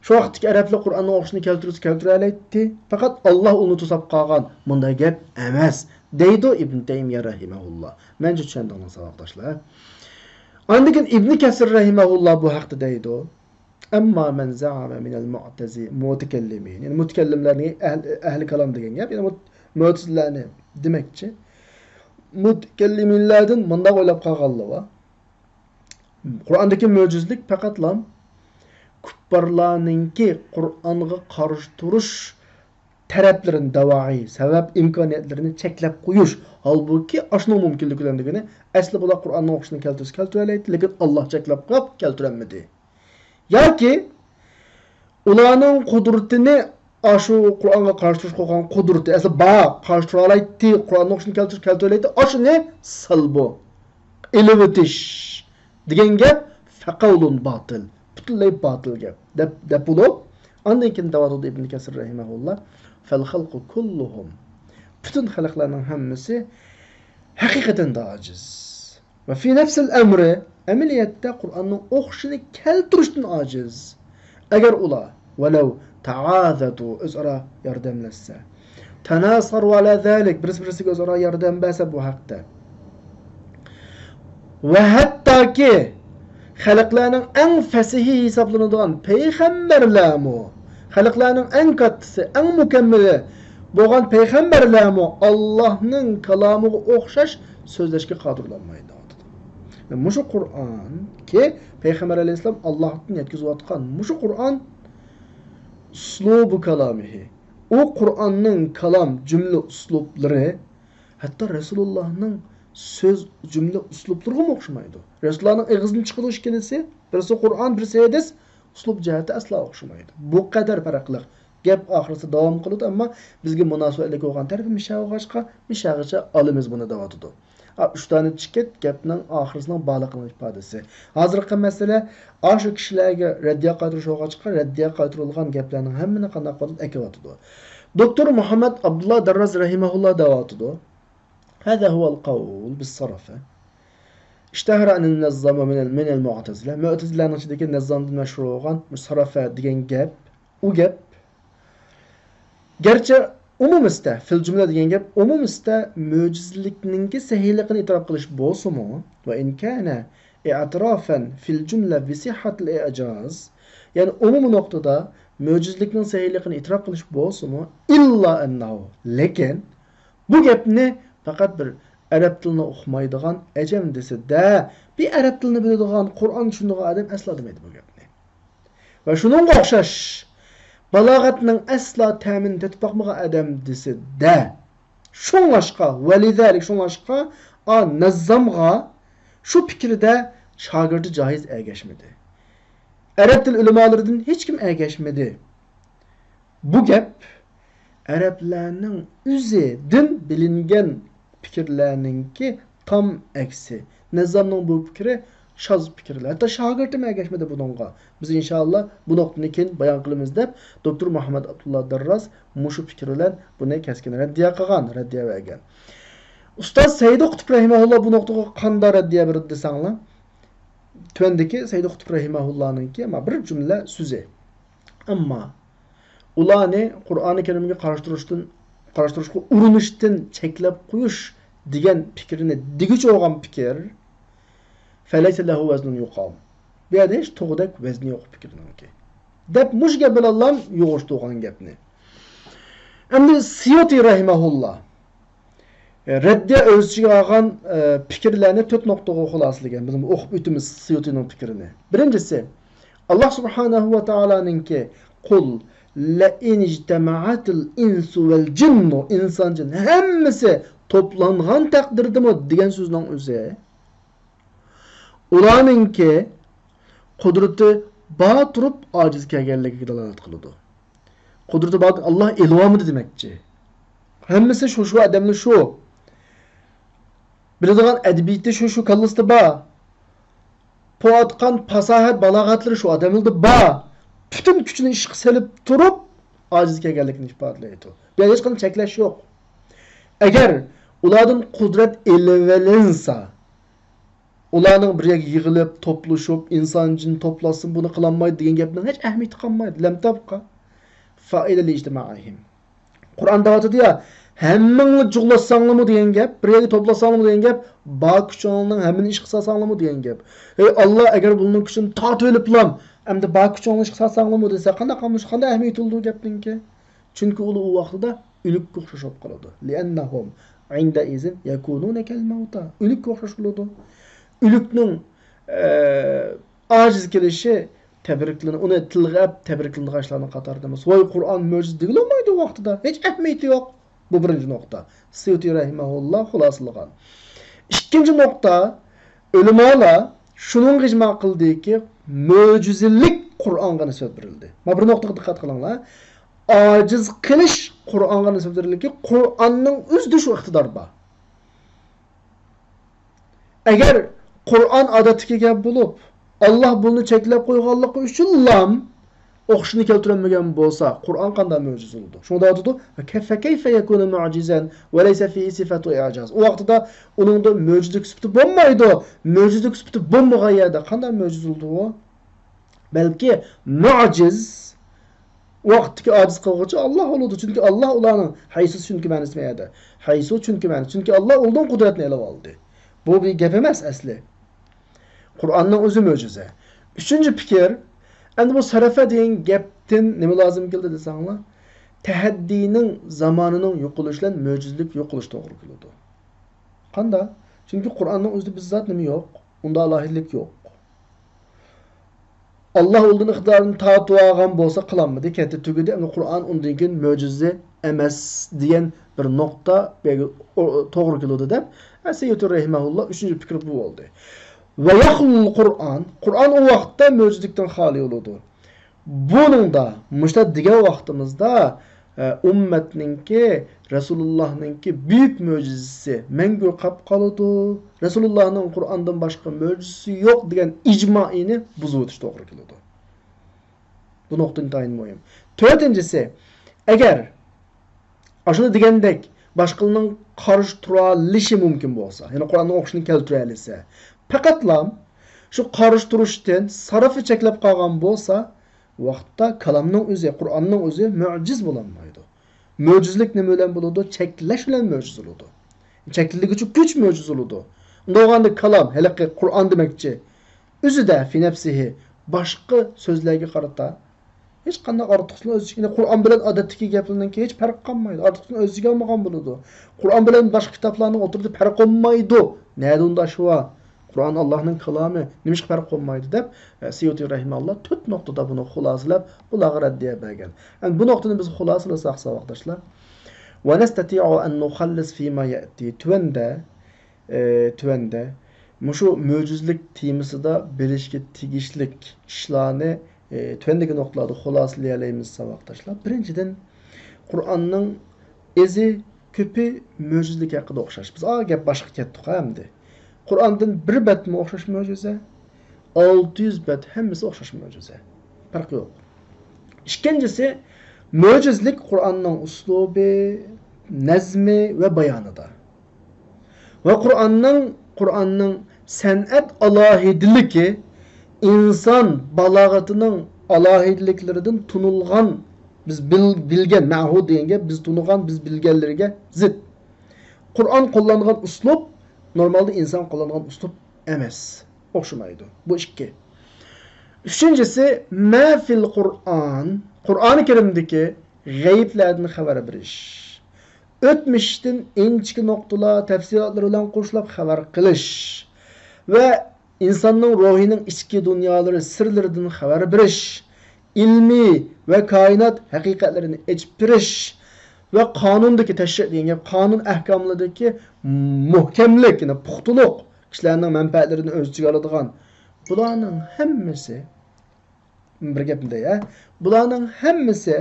شۇ ۋاقىتتىكى ئەرەبلەر قۇرئاننىڭ ئوخشىشىنى كەلتۈرسە كەلتۈرەلەيتتى. پەقەت ئاللا ئۇنى توساپ قالغان، مۇنداق گەپ ئەمەس، دەيدۇ ئىبن تەيمىيە رەھىمەھۇللا. مەنچە چۈشەندىڭلار، ساۋاقداشلار. ئاندىن كېيىن ئىبن كەسىر رەھىمەھۇللا بۇ ھەقتە دەيدۇ. أما من زعم من المعتزلة، مۇتەكەللىمىن، يەنى مۇتەكەللىملەرنى ئەھل-، ئەھلى كالام دېگەن گەپ، يەنى مۇت-، مۆتىزىلەنى دېمەكچى. مۇتەكەللىمىنلەردىن مۇنداق ئويلاپ قالغانلار بار. قۇرئاندىكى مۆجىزىلىك پەقەتلا كۇپپارلارنىڭكى قۇرئانغا قارشى تۇرۇش تەرەپلىرىنى، دەۋائى، سەۋەب، ئىمكانىيەتلىرىنى چەكلەپ قويۇش. ھالبۇكى، ئاشۇنىڭ مۇمكىنلىكى بىلەن دېگىنى، ئەسلى بۇلار قۇرئاننىڭ ئوخشىشىنى كەلتۈرسە كەلتۈرەلەيتتى، لېكىن ئاللا چەكلەپ قويۇپ كەلتۈرەلمىدى. ياكى ئۇلارنىڭ قۇدرىتىنى، ئاشۇ قۇرئانغا قارشى تۇرۇشقا بولغان قۇدرىتى، ئەسلى بار، قارشى تۇرالايتتى، قۇرئاننىڭ ئوخشىشىنى كەلتۈرسە كەلتۈرەلەيتتى، ئاشۇنى سالبو، ئېلىۋېتىش دېگەن گەپ فەقەۋلۇن باتىل، پۈتۈنلەي باتىل گەپ دەپ، دەپ بولۇپ، ئاندىن كېيىن دەۋاتىدۇ ئىبن كەسىر رەھىمەھۇللا، فەل خەلقۇ كۇللۇھۇم، پۈتۈن خەلقلەرنىڭ ھەممىسى ھەقىقەتەن دە ئاجىز. ۋە فى نەفسىل ئەمرى، ئەمەلىيەتتە قۇرئاننىڭ ئوخشىشىنى كەلتۈرۈشتىن ئاجىز. ئەگەر ئۇلار ۋەلەۋ تەئازەتۇ، ئۆزئارا ياردەملەشسە، تەناسەرۇ ئەلا زالىك، بىرسى بىرسىگە ئۆزئارا ياردەم بەرسە بۇ ھەقتە، ۋە ھەتتاكى خەلقلەرنىڭ ئەڭ فەسىھى ھېسابلىنىدىغان پەيغەمبەرلەرمۇ، خەلقلەرنىڭ ئەڭ كاتتىسى، ئەڭ مۇكەممىلى بولغان پەيغەمبەرلەرمۇ ئاللاھنىڭ كالامىغا ئوخشاش سۆزلەشكە قادىر بولالمايدۇ. مۇشۇ قۇرئانكى، پەيغەمبەر ئەلەيھىسسالام ئاللاھتىن يەتكۈزۈۋاتقان مۇشۇ قۇرئان، ئۇسلۇبۇ كالامىھى، ئۇ قۇرئاننىڭ كالام، جۈملە ئۇسلۇبلىرى ھەتتا رەسۇلۇللاھنىڭ سۆز، جۈملە ئۇسلۇبلىرىغىمۇ ئوخشىمايدۇ. رەسۇلۇللاھنىڭ ئېغىزىدىن چىقىدۇ ئىككىلىسى، بىرسى قۇرئان، بىرسى ھەدىس، ئۇسلۇب جەھەتتە ئەسلا ئوخشىمايدۇ. بۇ قەدەر پەرقلىق. گەپ ئاخىرسى داۋام قىلىدۇ، ئەمما بىزگە مۇناسىۋەتلىك بولغان تەرىپى مىشا بولغاچقا، مىشاغىچە ئالىمىز بۇنى دەۋاتىدۇ. ئا، ئۈچ دانە چېكىت گەپنىڭ ئاخىرسىنىڭ بارلىقىنىڭ ئىپادىسى. ھازىرقى مەسىلە، ئاشۇ كىشىلەرگە رەددىيە قايتۇرۇش بولغاچقا، رەددىيە قايتۇرۇلغان گەپلەرنىڭ ھەممىنى قانداق قىلىپ ئەكىۋاتىدۇ. دوكتور مۇھەممەد ئابدۇللا دەرراز رەھىمەھۇللا دەۋاتىدۇ. هذا هو القول بالصرافة. اشتهر أن النظام من ال-، من المعتزلة. مۇئتەزىلەنىڭ ئىچىدىكى نەززامدىن مەشھۇر بولغان مۇسەررەفە دېگەن گەپ، ئۇ گەپ. گەرچە ئومۇمىستە، فىل جۈملە دېگەن گەپ ئومۇمىستە مۆجىزىلىكنىڭكى سەھىھلىقىنى ئېتىراپ قىلىش بولسىمۇ، وإن كان اعترافا في الجملة بصحة الإعجاز، يەنى ئومۇمىي نۇقتىدا مۆجىزىلىكنىڭ سەھىھلىكىنى ئېتىراپ قىلىش بولسىمۇ، إلا أنه، لېكىن بۇ گەپنى پەقەت بىر ئەرەب تىلىنى ئۇقمايدىغان ئەجەم دېسە-دە، بىر ئەرەب تىلىنى بىلىدىغان، قۇرئان چۈشىنىدىغان ئادەم ئەسلا دېمەيدۇ بۇ گەپنى. ۋە شۇنىڭغا ئوخشاش، بالاغەتنىڭ ئەسلا تەمىنى تېتىپ باقمىغان ئادەم دېسە-دە. شۇڭلاشقا، ولذلك، شۇڭلاشقا، ئا، نەززامغا شۇ پىكىردە شاگىرتى جاھىز ئەگەشمىدى. ئەرەب تىل ئۆلىمالىرىدىن ھېچكىم ئەگەشمىدى. بۇ گەپ ئەرەبلەرنىڭ ئۆزىدىن بىلىنگەن پىكىرلەرنىڭكى تام ئەكسى. نەززامنىڭ بۇ پىكرى شاز پىكىرلەر. ھەتتا شاگىرتىمۇ ئەگەشمىدى بۇنىڭغا. بىز ئىنشائاللا بۇ نۇقتىنى كېيىن بايان قىلىمىز دەپ، دوكتور مۇھەممەد ئابدۇللا دەرراز مۇشۇ پىكىر بىلەن بۇنى كەسكىن رەددىيە قىلغان، رەددىيە بەرگەن. ئۇستاز سەيدى قۇتۇپ رەھىمەھۇللا بۇ نۇقتىغا قانداق رەددىيە بېرىدۇ دېسەڭلار، تۆۋەندىكى سەيدى قۇتۇپ رەھىمەھۇللانىڭكى ما بىر جۈملە سۆزى. ئەمما ئۇلارنى قۇرئانى كەرىمگە قارشى تۇرۇشتىن، قارشى تۇرۇشقا ئۇرۇنۇشتىن چەكلەپ قويۇش دېگەن پىكىرنى دېگۈچى بولغان پىكىر، فليس له وزن يقام. بۇ يەردە ھېچ تۇغىدەك ۋەزنى يوق پىكىرنىڭكى. دەپ مۇشۇ گەپ بىلەنلا يوغۇشتۇرغان گەپنى. ئەمدى سيۇتى رەھىمەھۇللا، ئە، رەددىيە ئۆز ئىچىگە ئالغان، ئە، پىكىرلەرنى تۆت نۇقتىغا خۇلاسىلىگەن. بىز ئوقۇپ ئۆتىمىز سيۇتىنىڭ پىكرىنى. بىرىنچىسى، ئاللا سۇبھانەھۇ ۋە تائالانىڭكى، قۇل لەئىن ئىجتەمەئەتىل ئىنسۇ ۋەل جىننۇ، ئىنسان جىن ھەممىسى توپلانغان تەقدىردىمۇ دېگەن سۆزنىڭ ئۆزى ئۇلارنىڭكى قۇدرىتى بار تۇرۇپ ئاجىز كەلگەنلىكىگە دالالەت قىلىدۇ. قۇدرىتى بار، ئاللا ئېلىۋالمىدى دېمەكچى. ھەممىسى شۇ، شۇ ئادەملا شۇ. بىلىدىغان ئەدەبىياتى شۇ، شۇ كاللىسىدا بار. پوئاتقان پاساھەت، بالاغەتلىرى شۇ ئادەملەردە بار. پۈتۈن كۈچىنى ئىشقا سېلىپ تۇرۇپ ئاجىز كەلگەنلىكىنى ئىپادىلەيدۇ. بۇ يەردە ھېچقانداق چەكلەش يوق. ئەگەر ئۇلاردىن قۇدرەت ئېلىۋېلىنسا، ئۇلارنىڭ بىر يەرگە يىغىلىپ، توپلىشىپ، ئىنسان جىن توپلاشسىمۇ بۇنى قىلالمايدۇ دېگەن گەپنىڭ ھېچ ئەھمىيىتى قالمايدۇ. لەم تەبقا فائىدە لىئىجتىمائىھىم. قۇرئان دەۋاتىدۇ يا، ھەممىڭلار جۇغلاشساڭلىمۇ دېگەن گەپ، بىر يەرگە توپلاشساڭلىمۇ دېگەن گەپ، بار كۈچۈڭلارنىڭ ھەممىنى ئىشقا سالساڭلىمۇ دېگەن گەپ. ئەي ئاللا، ئەگەر بۇلارنىڭ كۈچىنى تارتىۋېلىپلام، ئەمدى بار كۈچۈڭلارنى ئىشقا سالساڭلىمۇ دېسە، قانداق قىلمىش، قانداق ئەھمىيىتى بولىدۇ گەپنىڭكى؟ چۈنكى ئۇلار ئۇ ۋاقتىدا ئۆلۈككە ئوخشاش بولۇپ قالىدۇ. لىئەننەھۇم ئىندەئىزىن يەكۇنۇنە كەلمەۋتە. ئۆلۈككە ئوخشاش بولىدۇ. ئۆلۈكنىڭ، ئە، ئاجىز كېلىشى تەبرىكلىنى، ئۇنى تىلغا ئەپ تەبرىكلىنىدىغان ئىشلارنىڭ قاتارىدا ئەمەس. ۋاي، قۇرئان مۆجىزە دېگىلى بولمايدۇ. ۋاقتىدا ھېچ ئەھمىيىتى يوق. بۇ بىرىنچى نۇقتا. سيۇتى رەھىمەھۇللا خۇلاسىلىغان. ئىككىنچى نۇقتا، ئۆلىمالار شۇنىڭغا ئىجما قىلدىكى، مۆجىزىلىك قۇرئانغا نىسبەت بېرىلدى. مانا بىر نۇقتىغا دىققەت قىلىڭلار. ئاجىز قىلىش قۇرئانغا نىسبەت بېرىلدىكى، قۇرئاننىڭ ئۆزىدە شۇ ئىقتىدار بار. ئەگەر قۇرئان ئادەتتىكى گەپ بولۇپ، ئاللا بۇنى چەكلەپ قويغانلىقى ئۈچۈنلا ئوخشىشىنى كەلتۈرەلمىگەن بولسا، قۇرئان قانداق مۆجىزە بولىدۇ؟ شۇڭا دەۋاتىدۇ، فكيف يكون معجزا وليس فيه صفة إعجاز. ئۇ ۋاقتىدا ئۇنىڭدا مۆجىزىلىك سۈپىتى بولمايدۇ. مۆجىزىلىك سۈپىتى بولمىغان يەردە قانداق مۆجىزە بولىدۇ ئۇ؟ بەلكى مۇئجىز، ۋاقىتتىكى ئاجىز قىلغۇچى ئاللا بولىدۇ. چۈنكى ئاللا ئۇلارنىڭ، ھەيسۇ چۈنكى مەنىسى بۇ يەردە. ھەيسۇ چۈنكى مەنىسى. چۈنكى ئاللا ئۇلدىن قۇدرەتنى ئېلىۋالدى. بۇ بىر گەپ ئەمەس ئەسلى. قۇرئاننىڭ ئۆزى مۆجىزە. ئۈچىنچى پىكىر، ئەمدى بۇ سەرەفە دېگەن گەپتىن نېمە لازىم كېلىدۇ دېسەڭلار، تەھەددىينىڭ زامانىنىڭ يوقىلىشى بىلەن مۆجىزىلىك يوقىلىش توغرا كېلىدۇ. قانداق؟ چۈنكى قۇرئاننىڭ ئۆزىدە بىر زات نېمە يوق، ئۇندا ئالاھىدىلىك يوق. ئاللا ئۇلدىن ئىقتىدارىنى تارتىۋالغان بولسا قىلالمىدى، كەتتى، تۈگىدى. ئەمدى قۇرئان ئۇندىن كېيىن مۆجىزە ئەمەس دېگەن بىر نۇقتا بەگ-، ئو-، توغرا كېلىدۇ دەپ، سيۇتى رەھىمەھۇللا ئۈچىنچى پىكرى بۇ بولدى. ويخلو القرآن، قۇرئان ئۇ ۋاقىتتا مۆجىزىلىكتىن خالىي بولىدۇ. بۇنىڭدا، مۇشۇنداق دېگەن ۋاقتىمىزدا، ئە، ئۈممەتنىڭكى، رەسۇلۇللاھنىڭكى بۈيۈك مۆجىزىسى مەڭگۈ قاپ قالىدۇ. رەسۇلۇللاھنىڭ قۇرئاندىن باشقا مۆجىزىسى يوق دېگەن ئىجمائىنى بۇزۇۋېتىش توغرا كېلىدۇ. بۇ نۇقتا ئىنتايىن مۇھىم. تۆتىنچىسى، ئەگەر ئاشۇنى دېگەندەك باشقىلارنىڭ قارشى تۇرالىشى مۇمكىن بولسا، يەنى قۇرئاننىڭ ئوخشىشىنى كەلتۈرەلىسە، پەقەتلا شۇ قارشى تۇرۇشتىن سەرەپى چەكلەپ قالغان بولسا، ۋاقىتتا كالامنىڭ ئۆزى، قۇرئاننىڭ ئۆزى مۆجىز بولالمايدۇ. مۆجىزىلىك نېمە بىلەن بولىدۇ؟ چەكلەش بىلەن مۆجىز بولىدۇ. چەكلىگۈچى كۈچ مۆجىز بولىدۇ. ئۇنداق بولغاندا كالام، ھېلىقى قۇرئان دېمەكچى، ئۆزىدە، في نفسه، باشقا سۆزلەرگە قارىتا ھېچقانداق ئارتۇقچىلىق ئۆز ئىچىگە، قۇرئان بىلەن ئادەتتىكى گەپلەرنىڭكى ھېچ پەرقى قالمايدۇ. ئارتۇقچىلىق ئۆز ئىچىگە ئالمىغان بولىدۇ. قۇرئان بىلەن باشقا كىتابلارنىڭ ئوتتۇرىدا پەرق بولمايدۇ. نەدە ئۇنداق شۇ بار؟ قۇرئان ئاللانىڭ كالامى، نېمىشقا پەرق بولمايدۇ دەپ، ئە، سيۇتى رەھىمەھۇللا تۆت نۇقتىدا بۇنى خۇلاسىلەپ، بۇلارغا رەددىيە بەرگەن. ئەمدى بۇ نۇقتىنى بىز خۇلاسىلىساق، ساۋاقداشلار، ونستطيع أن نخلص فيما يأتي. تۆۋەندە، ئە، تۆۋەندە مۇشۇ مۆجىزىلىك تېمىسىدا بىلىشكە تېگىشلىك ئىشلارنى، ئە، تۆۋەندىكى نۇقتىلاردا خۇلاسىلىيەلەيمىز، ساۋاقداشلار. بىرىنچىدىن، قۇرئاننىڭ ئېزى كۆپى مۆجىزىلىك ھەققىدە ئوخشاش. بىز ئا گەپ باشقا كەتتۇق ئەمدى. قۇرئاندىن بىر بەتمۇ ئوخشاش مۆجىزە، ئالتە يۈز بەت ھەممىسى ئوخشاش مۆجىزە. پەرقى يوق. ئىككىنچىسى، مۆجىزىلىك قۇرئاننىڭ ئۇسلۇبى، نەزمى ۋە بايانىدا. ۋە قۇرئاننىڭ، قۇرئاننىڭ سەنئەت ئالاھىدىلىكى ئىنسان بالاغىتىنىڭ ئالاھىدىلىكلىرىدىن تونۇلغان، بىز بىل-، بىلگەن، مەھۇد دېگەن گەپ، بىز تونۇغان، بىز بىلگەنلىرىگە زىت. قۇرئان قوللانغان ئۇسلۇب نورمالدا ئىنسان قوللانغان ئۇسلۇب ئەمەس. ئوخشىمايدۇ. بۇ ئىككى. ئۈچىنچىسى، ما فىل قۇرئان، قۇرئانى كەرىمدىكى غەيىبلەردىن خەۋەر بېرىش. ئۆتمۈشتىن ئىنچىكە نۇقتىلار، تەپسىلاتلىرى بىلەن قوشۇلۇپ خەۋەر قىلىش ۋە ئىنساننىڭ روھىنىڭ ئىچكى دۇنيالىرى سىرلىرىدىن خەۋەر بېرىش، ئىلمىي ۋە كائىنات ھەقىقەتلىرىنى ئېچىپ بېرىش ۋە قانۇندىكى تەشرىئ دېگەن گەپ، قانۇن ئەھكاملىرىدىكى مۇھكەملىك، يەنى پۇختىلىق، كىشىلەرنىڭ مەنپەئەتلىرىنى ئۆز ئىچىگە ئالىدىغان، بۇلارنىڭ ھەممىسى، بىر گەپنى دەي، ھە؟ بۇلارنىڭ ھەممىسى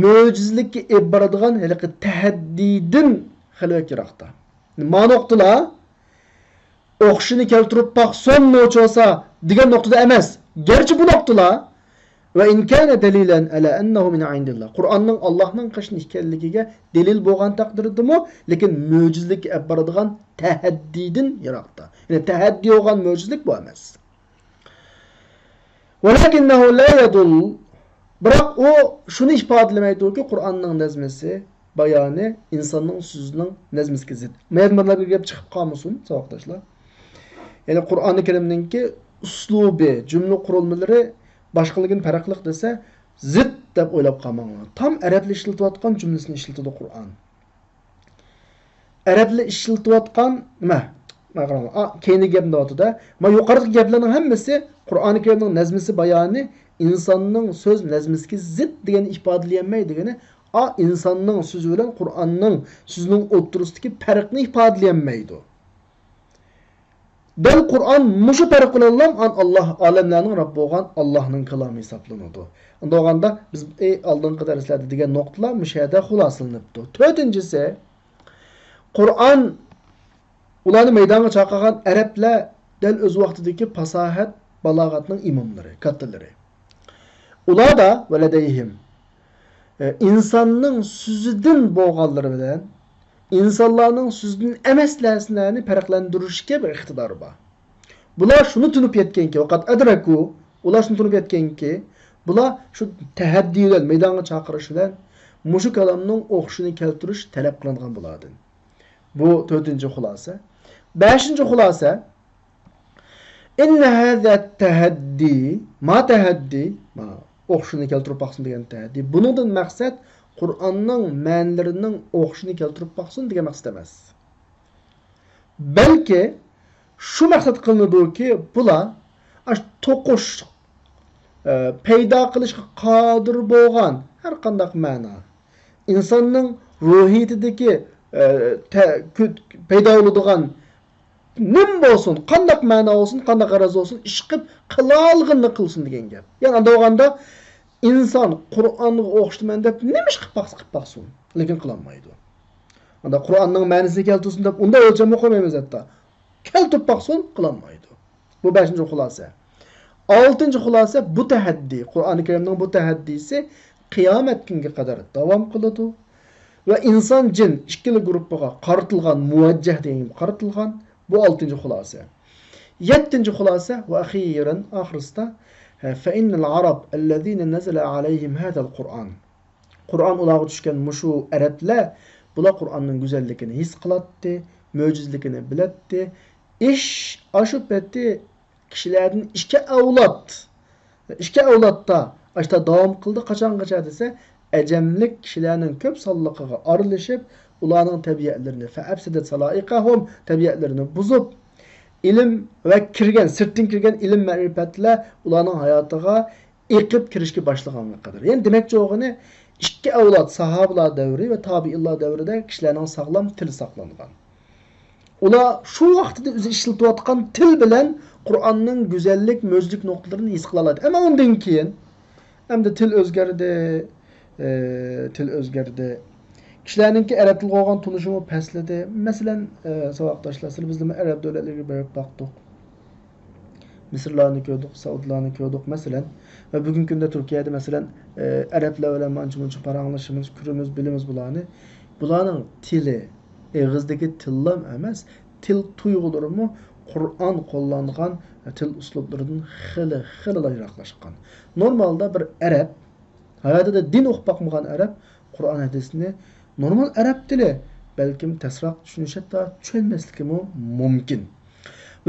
مۆجىزىلىككە ئېلىپ بارىدىغان ھېلىقى تەھەددىيدىن خېلى بەك يىراقتا. ما نۇقتىلار ئوخشىشىنى كەلتۈرۈپ باقسۇن نوچى بولسا دېگەن نۇقتىدا ئەمەس. گەرچە بۇ نۇقتىلار، وإن كان دليلا على أنه من عند الله، قۇرئاننىڭ ئاللانىڭ قېشىدىن ئىكەنلىكىگە دەلىل بولغان تەقدىردىمۇ، لېكىن مۆجىزىلىككە ئەپ بارىدىغان تەھەددىيدىن يىراقتا. يەنى تەھەددىي بولغان مۆجىزىلىك بۇ ئەمەس. ولكنه لا يدل، بىراق ئۇ شۇنى ئىپادىلىمەيدۇكى، قۇرئاننىڭ نەزمىسى، بايانى ئىنساننىڭ سۆزىنىڭ نەزمىسىگە زىت. مەيەن مۇنداق بىر گەپ چىقىپ قالمىسۇن، ساۋاقداشلار. يەنى قۇرئانى كەرىمنىڭكى ئۇسلۇبى، جۈملە قۇرۇلمىلىرى باشقىلىكىدىن پەرقلىق دېسە، زىت دەپ ئويلاپ قالماڭلار. تام ئەرەبلەر ئىشلىتىۋاتقان جۈملىسىنى ئىشلىتىدۇ قۇرئان. ئەرەبلەر ئىشلىتىۋاتقان نېمە؟ مانا قاراڭلار، ئا، كەينىدىكى گەپنى دەۋاتىدۇ-دە. مانا يۇقىرىدىكى گەپلەرنىڭ ھەممىسى قۇرئانى كەرىمنىڭ نەزمىسى بايانى ئىنساننىڭ سۆز نەزمىسىگە زىت دېگەننى ئىپادىلىيەلمەيدۇ دېگىنى، ئا، ئىنساننىڭ سۆزى بىلەن قۇرئاننىڭ سۆزىنىڭ ئوتتۇرىسىدىكى پەرقنى ئىپادىلىيەلمەيدۇ. دەل قۇرئان مۇشۇ پەرق بىلەنلا ئان-، ئاللاھ، ئالەملەرنىڭ رەببى بولغان ئاللاھنىڭ كالامى ھېسابلىنىدۇ. ئۇنداق بولغاندا بىز، ئى، ئالدىنقى دەرسلەردە دېگەن نۇقتىلار مۇشۇ يەردە خۇلاسىلىنىپتۇ. تۆتىنچىسى، قۇرئان ئۇلارنى مەيدانغا چاقىرغان ئەرەبلەر دەل ئۆز ۋاقتىدىكى پاساھەت، بالاغەتنىڭ ئىماملىرى، كاتتىلىرى. ئۇلاردا ۋەلەدەيھىم، ئە، ئىنساننىڭ سۆزىدىن بولغانلىرى بىلەن ئىنسانلارنىڭ سۆزىدىن ئەمەس نەرسىلەرنى پەرقلەندۈرۈشكە بىر ئىقتىدارى بار. بۇلار شۇنى تونۇپ يەتكەنكى، ۋەقەد ئەدرەكۇ، ئۇلار شۇنى تونۇپ يەتكەنكى، بۇلار شۇ تەھەددىي بىلەن، مەيدانغا چاقىرىش بىلەن مۇشۇ كالامنىڭ ئوخشىشىنى كەلتۈرۈش تەلەپ قىلىنغان بۇلاردىن. بۇ تۆتىنچى خۇلاسە. بەشىنچى خۇلاسە، ئىننە ھەزە تەھەددى، ما تەھەددى، ما، ئوخشىشىنى كەلتۈرۈپ باقسۇن دېگەن تەھەددى. بۇنىڭدىن مەقسەت قۇرئاننىڭ مەنىلىرىنىڭ ئوخشىشىنى كەلتۈرۈپ باقسۇن دېگەن مەقسەت ئەمەس. بەلكى شۇ مەقسەت قىلىنىدۇكى، بۇلار ئاشۇ توقۇش، ئە، پەيدا قىلىشقا قادىر بولغان ھەر قانداق مەنا، ئىنساننىڭ روھىيىتىدىكى، ئە، تە-، كۆ-، پەيدا بولىدىغان نېمە بولسۇن، قانداق مەنا بولسۇن، قانداق غەرەز بولسۇن، ئىشقىپ قىلالىغىنىنى قىلسۇن دېگەن گەپ. يەنى ئانداق بولغاندا، ئىنسان قۇرئانغا ئوخشىتىمەن دەپ نېمە ئىش قىلىپ باقسا قىلىپ باقسۇن، لېكىن قىلالمايدۇ. ئاندا قۇرئاننىڭ مەنىسىنى كەلتۈرسۇن دەپ ئۇنداق ئۆلچەمگە قويمايمىز ھەتتا. كەلتۈرۈپ باقسۇن، قىلالمايدۇ. بۇ بەشىنچى خۇلاسە. ئالتىنچى خۇلاسە، بۇ تەھەددىي. قۇرئانى كەرىمنىڭ بۇ تەھەددىيسى قىيامەت كۈنگە قەدەر داۋام قىلىدۇ. ۋە ئىنسان، جىن ئىككىلا گۇرۇپپىغا قارىتىلغان، مۇۋەججەھ دېگەن گەپ قارىتىلغان. بۇ ئالتىنچى خۇلاسە. يەتتىنچى خۇلاسە ۋە ئەخىرەن، ئاخىرسىدا، فَإِنَّ الْعَرَبَ الَّذِينَ نَزَلَ عَلَيْهِمْ هَذَا الْقُرْآنَ. قۇرئان ئۇلارغا چۈشكەن مۇشۇ ئەرەبلەر، بۇلار قۇرئاننىڭ گۈزەللىكىنى ھېس قىلاتتى، مۆجىزىلىكىنى بىلەتتى. ئىش ئاشۇ پېتى كىشىلەردىن ئىككى ئەۋلاد، ئىككى ئەۋلادتا ئاشتا داۋام قىلدى. قاچانغىچە دېسە، ئەجەملىك كىشىلەرنىڭ كۆپ سانلىقىغا ئارىلىشىپ، ئۇلارنىڭ تەبىئەتلىرىنى، فَأَفْسَدَتْ صَنَائِعَهُمْ، تەبىئەتلىرىنى بۇزۇپ، ئىلىم ۋە كىرگەن، سىرتتىن كىرگەن ئىلىم مەرىپەتلەر ئۇلارنىڭ ھاياتىغا ئېقىپ كىرىشكە باشلىغانغا قەدەر. يەنى دېمەكچى بولغىنى، ئىككى ئەۋلاد، ساھابىلار دەۋرى ۋە تابىئىنلار دەۋرىدە كىشىلەرنىڭ ساغلام تىلى ساقلانغان. ئۇلار شۇ ۋاقتىدا ئۆزى ئىشلىتىۋاتقان تىل بىلەن قۇرئاننىڭ گۈزەللىك، مۆجىزىلىك نۇقتىلىرىنى ھېس قىلالايدۇ. ئەمما ئۇندىن كېيىن، ئەمدى تىل ئۆزگەردى، ئى، تىل ئۆزگەردى. كىشىلەرنىڭكى ئەرەب تىلىغا بولغان تونۇشىمۇ پەسلىدى. مەسىلەن، ئى، ساۋاقداشلار، سىلەر بىزلىمۇ ئەرەب دۆلەتلىرىگە بېرىپ باقتۇق. مىسىرلارنى كۆردۇق، سەئۇدىلارنى كۆردۇق، مەسىلەن. ۋە بۈگۈنكى كۈندە تۈركىيەدە، مەسىلەن، ئى، ئەرەبلەر بىلەن ئانچە-مۇنچە پاراڭلىشىمىز، كۆرىمىز، بىلىمىز بۇلارنى. بۇلارنىڭ تىلى، ئېغىزدىكى تىللام ئەمەس، تىل تۇيغۇلىرىمۇ قۇرئان قوللانغان تىل ئۇسلۇبلىرىدىن خېلى، خېلىلا يىراقلاشقان. نورمالدا بىر ئەرەب، ھاياتىدا دىن ئوقۇپ باقمىغان ئەرەب قۇرئان ھەدىسنى نورمال ئەرەب تىلى، بەلكىم تەسراق چۈشىنىش، ھەتتا چۈشەنمەسلىكىمۇ مۇمكىن.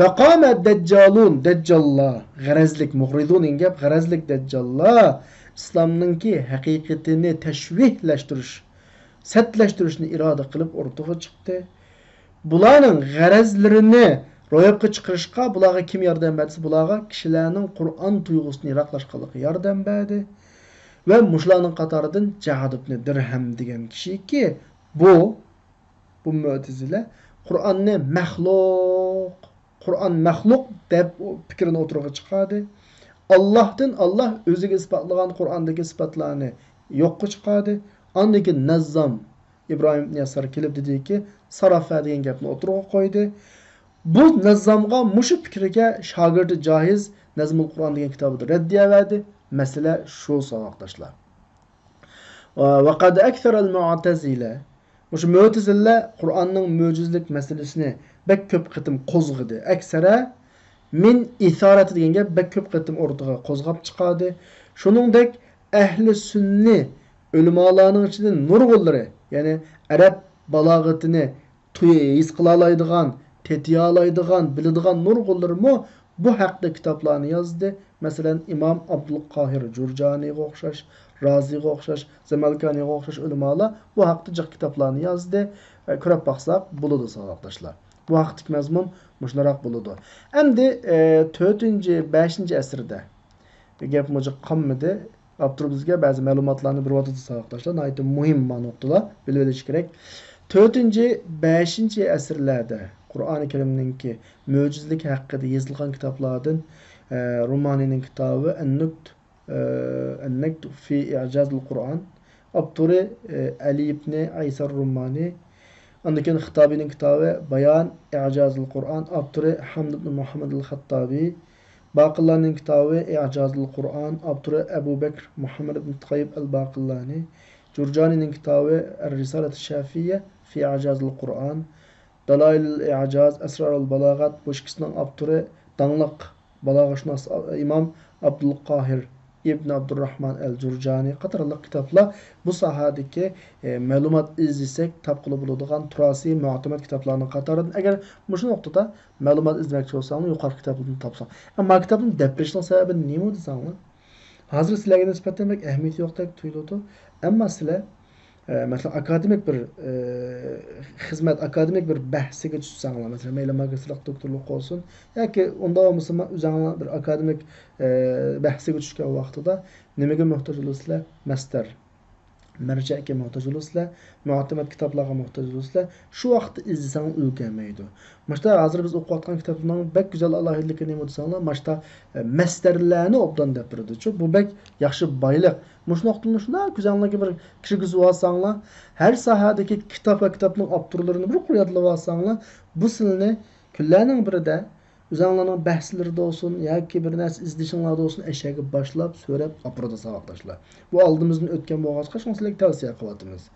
ۋەقامە دەججالۇن، دەججاللار، غەرەزلىك، مۇغرىزۇن دېگەن گەپ، غەرەزلىك دەججاللار ئىسلامنىڭكى ھەقىقىتىنى تەشۋىھلەشتۈرۈش، سەتلەشتۈرۈشنى ئىرادە قىلىپ ئوتتۇرىغا چىقتى. بۇلارنىڭ غەرەزلىرىنى روياپقا چىقىرىشقا بۇلارغا كىم ياردەم بەردى دېسە، بۇلارغا كىشىلەرنىڭ قۇرئان تۇيغۇسىنى يىراقلاشقانلىقىغا ياردەم بەردى. ۋە مۇشۇلارنىڭ قاتارىدىن جەئد ئىبنى دىرھەم دېگەن كىشىكى، بۇ، بۇ مۆتىزىلە قۇرئاننى مەخلۇق، قۇرئان مەخلۇق دەپ پىكرىنى ئوتتۇرىغا چىقاردى. ئاللاھتىن، ئاللاھ ئۆزىگە ئىسپاتلىغان قۇرئاندىكى سۈپەتلەرنى يوققا چىقاردى. ئاندىن كېيىن نەززام ئىبراھىم ئىبن يەسار كېلىپ دېدىكى، سارافە دېگەن گەپنى ئوتتۇرىغا قويدى. بۇ نەززامغا مۇشۇ پىكرىگە شاگىرتى جاھىز نەزمۇل قۇرئان دېگەن كىتابىدا رەددىيە بەردى. مەسىلە شۇ، ساۋاقداشلار. ۋە قەد ئەكسەرەل مۇئتەزىلە. مۇشۇ مۆتىزىلىلەر قۇرئاننىڭ مۆجىزىلىك مەسىلىسىنى بەك كۆپ قېتىم قوزغىدى. ئەكسەرە مىن ئىسارەتى دېگەن گەپ بەك كۆپ قېتىم ئوتتۇرىغا قوزغاپ چىقاردى. شۇنىڭدەك ئەھلى سۈننە ئۆلىمالارنىڭ ئىچىدىن نۇرغۇنلىرى، يەنى ئەرەب بالاغىتىنى تۇي-، ھېس قىلالايدىغان، تېتىيالايدىغان، بىلىدىغان نۇرغۇنلىرىمۇ بۇ ھەقتە كىتابلارنى يازدى. مەسىلەن، ئىمام ئابدۇلقاھىر جۇرجانىغا ئوخشاش، رازىغا ئوخشاش، زەمەلكانىغا ئوخشاش ئۆلىمالار بۇ ھەقتە جىق كىتابلارنى يازدى. ئە، كۆرۈپ باقساق بولىدۇ، ساۋاقداشلار. بۇ ھەقتىكى مەزمۇن مۇشۇنداق بولىدۇ. ئەمدى، ئە، تۆتىنچى، بەشىنچى ئەسىردە گەپ مۇشۇ قالمىدى. ئاپتور بىزگە بەزى مەلۇماتلارنى بېرىۋاتىدۇ، ساۋاقداشلار. ناھايىتى مۇھىم ما نۇقتىلار بىلىۋېلىش كېرەك. تۆتىنچى، بەشىنچى ئەسىرلەردە قۇرئانى كەرىمنىڭكى مۆجىزىلىكى ھەققىدە يېزىلغان كىتابلاردىن، ئە، رۇمانىنىڭ كىتابى ئەن-نۇكت، ئە، ئەن-نۇكت فى ئىجازىل قۇرئان. ئاپتورى، ئە، ئەلى ئىبنى ئەيسەر رۇمانى. ئاندىن كېيىن خىتابىنىڭ كىتابى بايان ئىجازىل قۇرئان. ئاپتورى ھەمد ئىبنى مۇھەممەد ئەل خەتتابى. باقىللانىڭ كىتابى ئىجازىل قۇرئان، ئاپتورى ئەبۇ بەكر مۇھەممەد ئىبن تەييىب ئەل باقىللانى. جۇرجانىنىڭ كىتابى ئەر رىسالەتۇ شەفىيە فى ئىجازىل قۇرئان، دالايىل ئىجاز، ئەسرارۇل بالاغەت، بۇ ئىككىسىنىڭ ئاپتورى داڭلىق بالاغەتشۇناس ئىمام ئابدۇل قاھىر ئىبن ئابدۇرراھمان ئەل جۇرجانى قاتارلىق كىتابلار بۇ ساھەدىكى، ئە، مەلۇمات ئىزدىسەك تاپقىلى بولىدىغان تۇراسى مۇئتەمەد كىتابلارنىڭ قاتارىدىن. ئەگەر مۇشۇ نۇقتىدا مەلۇمات ئىزدىمەكچى بولساڭلار، يۇقىرىقى كىتابلاردىن تاپساڭ. ئەمما كىتابنى دەپ بېرىشنىڭ سەۋەبى نېمە دېسەڭلار، ھازىر سىلەرگە نىسبەتەن بەك ئەھمىيىتى يوقتەك تۇيۇلىدۇ. ئەمما سىلەر، ئە، مەسىلەن، ئاكادېمىك بىر، ئە، خىزمەت، ئاكادېمىك بىر بەھسىگە چۈشسەڭلار، مەسىلەن، مەيلى ماگىستىرلىق، دوكتورلۇق بولسۇن، ياكى ئۇنداق بولمىسىمۇ ئۆزۈڭلار بىر ئاكادېمىك، ئە، بەھسىگە چۈشكەن ۋاقتىدا نېمىگە موھتاج بولىسىلەر؟ مەستەر. مەرجەگە موھتاج بولىسىلەر، مۇئتەمەد كىتابلارغا موھتاج بولىسىلەر. شۇ ۋاقىتتا ئىزدىسەڭ ئۆلكەلمەيدۇ. ماشتا ھازىر بىز ئوقۇۋاتقان كىتابنىڭ بەك گۈزەل ئالاھىدىلىكى نېمە دېسەڭلار، ماشتا، ئە، مەستەرلەرنى ئوبدان دەپ بېرىدۇچۇ. بۇ بەك ياخشى بايلىق. مۇشۇ نۇقتىنى شۇنداق كۆزۈڭلارغا بىر كىرگۈزۈۋالساڭلار، ھەر ساھەدىكى كىتاب ۋە كىتابنىڭ ئاپتورلىرىنى بىر قۇر يادلىۋالساڭلار، بۇ سىلىنى كۈنلەرنىڭ بىرىدە ئۆزۈڭلارنىڭ بەھسلىرىدە بولسۇن ياكى بىر نەرسە ئىزدىشىڭلاردا بولسۇن، ئەشەگە باشلاپ، سۆرەپ ئاپىرىدۇ ساۋاقداشلار. بۇ ئالدىمىزدىن ئۆتكەن بولغاچقا، شۇڭا سىلەرگە تەۋسىيە قىلىۋاتىمىز.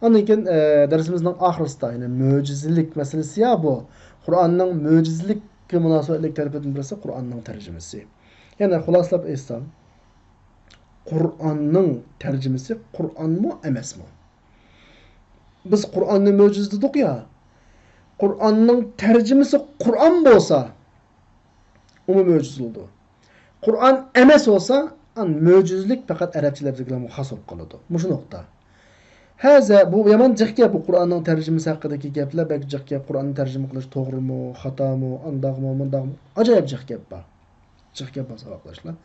ئاندىن كېيىن، ئە، دەرسىمىزنىڭ ئاخىرىسىدا، يەنى مۆجىزىلىك مەسىلىسى يا بۇ. قۇرئاننىڭ مۆجىزىلىككە مۇناسىۋەتلىك تەرىپىدىن بىرسى قۇرئاننىڭ تەرجىمىسى. يەنە خۇلاسىلاپ ئېيتسام، قۇرئاننىڭ تەرجىمىسى قۇرئانمۇ ئەمەسمۇ؟ بىز قۇرئاننى مۆجىزە دېدۇق يا. قۇرئاننىڭ تەرجىمىسى قۇرئان بولسا، ئۇمۇ مۆجىزە بولىدۇ. قۇرئان ئەمەس بولسا، ئان مۆجىزىلىك پەقەت ئەرەبچە لەپزىگىلا خاس بولۇپ قالىدۇ. مۇشۇ نۇقتا. ھەزە، بۇ يامان جىق گەپ، بۇ قۇرئاننىڭ تەرجىمىسى ھەققىدىكى گەپلەر بەك جىق گەپ. قۇرئاننى تەرجىمە قىلىش توغرىمۇ، خاتامۇ، ئانداقمۇ، مۇنداقمۇ؟ ئاجايىپ جىق گەپ بار. جىق گەپ بار ساۋاقداشلار.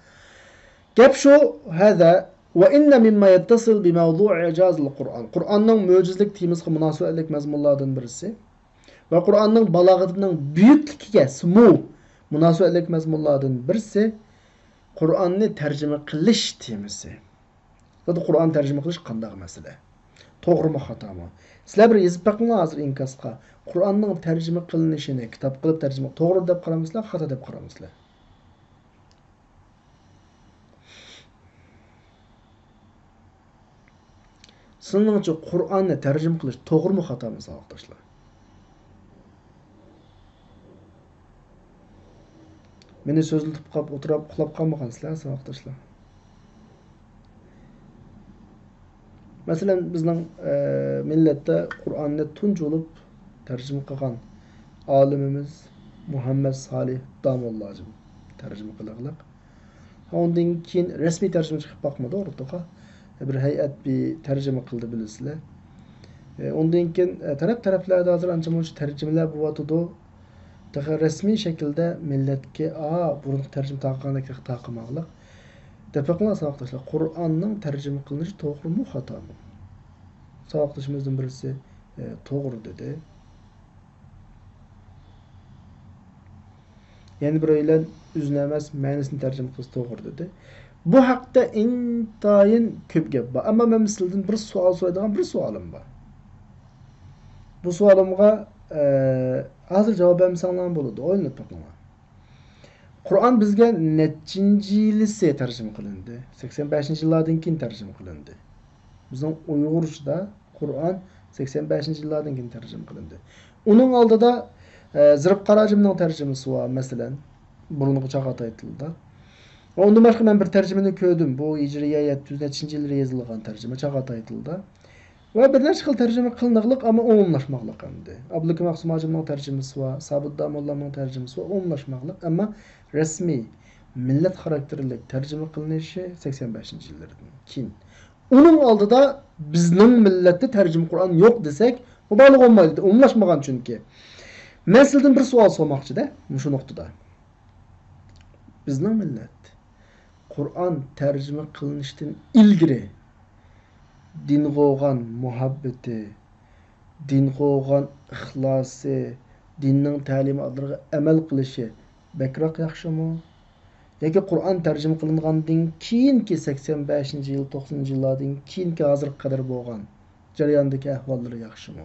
گەپ شۇ، ھەدە، ۋە ئىننە مىمما يەتتەسىل بىمەۋزۇئى ئىجازىل قۇرئان. قۇرئاننىڭ مۆجىزىلىك تېمىسىغا مۇناسىۋەتلىك مەزمۇنلاردىن بىرسى ۋە قۇرئاننىڭ بالاغىتىنىڭ بۈيۈكلۈكىگە سىمۇ مۇناسىۋەتلىك مەزمۇنلاردىن بىرسى قۇرئاننى تەرجىمە قىلىش تېمىسى. زادى قۇرئان تەرجىمە قىلىش قانداق مەسىلە؟ توغرىمۇ خاتامۇ؟ سىلەر بىر يېزىپ بېقىڭلار ھازىر ئىنكاسقا. قۇرئاننىڭ تەرجىمە قىلىنىشىنى كىتاب قىلىپ تەرجىمە، توغرا دەپ قارامسىلەر، خاتا دەپ قارامسىلەر؟ سىلىنىڭچە قۇرئاننى تەرجىمە قىلىش توغرىمۇ خاتامۇ ساۋاقداشلار؟ مېنى سۆزلىتىپ قاپ ئولتۇرۇپ ئۇخلاپ قالمىغانسىلەر ساۋاقداشلار؟ مەسىلەن، بىزنىڭ، ئە، مىللەتتە قۇرئاننى تۇنجى بولۇپ تەرجىمە قىلغان ئالىمىمىز مۇھەممەد سالىھ داموللا ھاجىم تەرجىمە قىلغىلىق. ئۇندىن كېيىن رەسمىي تەرجىمە چىقىپ باقمىدى ئورتىغا. بىر ھەيئەت بىر تەرجىمە قىلدى بىلىسىلەر. ئە، ئۇندىن كېيىن، ئە، تەرەپ-تەرەپلەردە ھازىر ئانچە-مۇنچە تەرجىمىلەر بولۇۋاتىدۇ. تېخى رەسمىي شەكىلدە مىللەتكە، ئا، بۇرۇنقى تەرجىمە تارقىغاندەك تېخى تارقىماغلىق. دەپ بېقىڭلار ساۋاقداشلار، قۇرئاننىڭ تەرجىمە قىلىنىشى توغرىمۇ خاتامۇ؟ ساۋاقدىشىمىزدىن بىرسى، ئە، توغرا دېدى. يەنە بىرەيلەن ئۆزىنى ئەمەس، مەنىسىنى تەرجىمە قىلسا توغرا دېدى. بۇ ھەقتە ئىنتايىن كۆپ گەپ بار. ئەمما مەن سىلەردىن بىر سوئال سورايدىغان بىر سوئالىم بار. بۇ سوئالىمغا، ئە، ھازىر جاۋاب بەرمىسەڭلارمۇ بولىدۇ. ئويلىنىپ بېقىڭلار. قۇرئان بىزگە نەچچىنچى يىلىسى تەرجىمە قىلىندى؟ سەكسەن بەشىنچى يىللاردىن كېيىن تەرجىمە قىلىندى. بىزنىڭ ئۇيغۇرچىدا قۇرئان سەكسەن بەشىنچى يىللاردىن كېيىن تەرجىمە قىلىندى. ئۇنىڭ ئالدىدا، ئە، زىرىپ قاراجىمنىڭ تەرجىمىسى بار، مەسىلەن، بۇرۇنقى چاغاتاي تىلىدا. ۋە ئۇندىن باشقا مەن بىر تەرجىمىنى كۆردۈم. بۇ ھىجرىيە يەتتە يۈز نەچچىنچى يىللىرى يېزىلغان تەرجىمە چاغاتاي تىلىدا. ۋە بىر نەچچە خىل تەرجىمە قىلىنىقلىق، ئەمما ئومۇملاشماقلىق ئەمدى. ئابدۇلھەكىم مەخسۇم ھاجىمنىڭ تەرجىمىسى بار، سابىت داموللامنىڭ تەرجىمىسى بار، ئومۇملاشماقلىق، ئەمما رەسمىي مىللەت خاراكتېرلىك تەرجىمە قىلىنىشى سەكسەن بەشىنچى يىللىرىدىن كېيىن. ئۇنىڭ ئالدىدا بىزنىڭ مىللەتتە تەرجىمە قۇرئان يوق دېسەك، مۇبالىغە بولمايدۇ، ئومۇملاشمىغان چۈنكى. مەن سىلەردىن بىر سوئال سورىماقچىدە، مۇشۇ نۇقتىدا. بىزنىڭ مىللەت قۇرئان تەرجىمە قىلىنىشتىن ئىلگىرى دىنغا بولغان مۇھەببىتى، دىنغا بولغان ئىخلاسى، دىننىڭ تەلىماتلىرىغا ئەمەل قىلىشى بەكرەك ياخشىمۇ؟ ياكى قۇرئان تەرجىمە قىلىنغاندىن كېيىنكى سەكسەن بەشىنچى يىل، توقسىنىنچى يىللاردىن كېيىنكى ھازىرغا قەدەر بولغان جەرياندىكى ئەھۋاللىرى ياخشىمۇ؟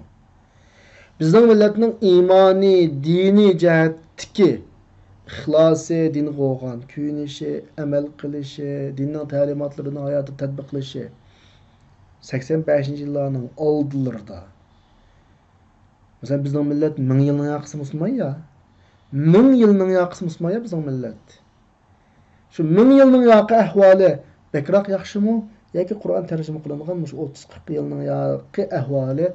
بىزنىڭ مىللەتنىڭ ئىمانىي، دىنىي جەھەتتىكى ئىخلاسى، دىنغا بولغان كۆيۈنۈشى، ئەمەل قىلىشى، دىننىڭ تەلىماتلىرىنى ھاياتىدا تەتبىقلىشى سەكسەن بەشىنچى يىللارنىڭ ئالدىلىرىدا. مەسىلەن، بىزنىڭ مىللەت مىڭ يىلنىڭ ياقىسى مۇسۇلمان يا. مىڭ يىلنىڭ ياقىسى مۇسۇلمان يا بىزنىڭ مىللەت. شۇ مىڭ يىلنىڭ ياقى ئەھۋالى بەكرەك ياخشىمۇ ياكى قۇرئان تەرجىمە قىلىنغان مۇشۇ ئوتتۇز قىرىق يىلنىڭ ياقى ئەھۋالى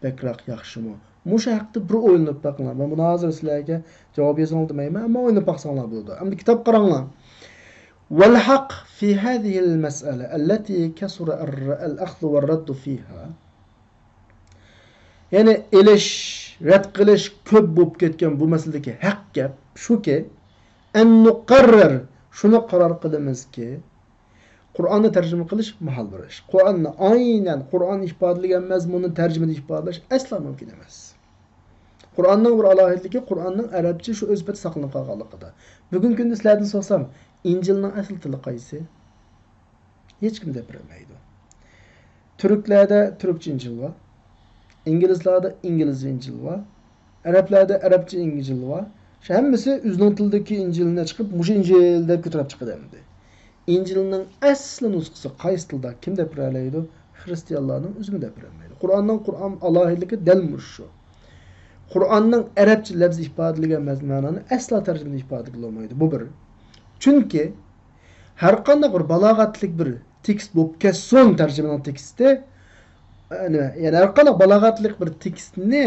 بەكرەك ياخشىمۇ؟ مۇشۇ ھەقتە بىر ئويلىنىپ بېقىڭلار. مەن بۇنى ھازىر سىلەرگە جاۋاب يېزىڭلار دېمەيمەن، ئەمما ئويلىنىپ باقساڭلار بولىدۇ. ئەمدى كىتاب قاراڭلار. والحق في هذه المسألة التي كثر الر-، الأخذ والرد فيها. يەنى ئېلىش، رەت قىلىش كۆپ بولۇپ كەتكەن بۇ مەسىلىدىكى ھەق گەپ شۇكى، أن نقرر، شۇنى قارار قىلىمىزكى، قۇرئاننى تەرجىمە قىلىش ماھال بىر ئىش. قۇرئاننى ئاينەن قۇرئان ئىپادىلىگەن مەزمۇننى تەرجىمىدە ئىپادىلەش ئەسلا مۇمكىن ئەمەس. قۇرئاننىڭ بىر ئالاھىدىلىكى، قۇرئاننىڭ ئەرەبچە شۇ ئۆز پېتى ساقلىنىپ قالغانلىقىدا. بۈگۈنكى كۈندە سىلەردىن سورىسام، ئىنجىلنىڭ ئەسلى تىلى قايسى؟ ھېچكىم دەپ بېرەلمەيدۇ. تۈركلەردە تۈركچە ئىنجىل بار، ئىنگلىزلاردا ئىنگلىزچە ئىنجىل بار، ئەرەبلەردە ئەرەبچە ئىنجىل بار. شۇ ھەممىسى ئۆزىنىڭ تىلىدىكى ئىنجىلىنى چىقىپ، مۇشۇ ئىنجىل دەپ كۆتۈرۈپ چىقىدۇ ئەمدى. ئىنجىلنىڭ ئەسلى نۇسخىسى قايسى تىلدا، كىم دەپ بېرەلەيدۇ؟ خرىستىيانلارنىڭ ئۆزىمۇ دەپ بېرەلمەيدۇ. قۇرئاننىڭ، قۇرئان ئالاھىدىلىكى دەل مۇشۇ. قۇرئاننىڭ ئەرەبچە لەپزى ئىپادىلىگەن مەز-، مەنانى ئەسلا تەرجىمىدە ئىپادىلىگىلى بولمايدۇ. بۇ بىر. چۈنكى ھەر قانداق بىر بالاغەتلىك بىر تېكىست بولۇپ كەتسۇن، تەرجىمىنىڭ تېكىستى، ئە، نېمە، يەنى ھەر قانداق بالاغەتلىك بىر تېكىستنى،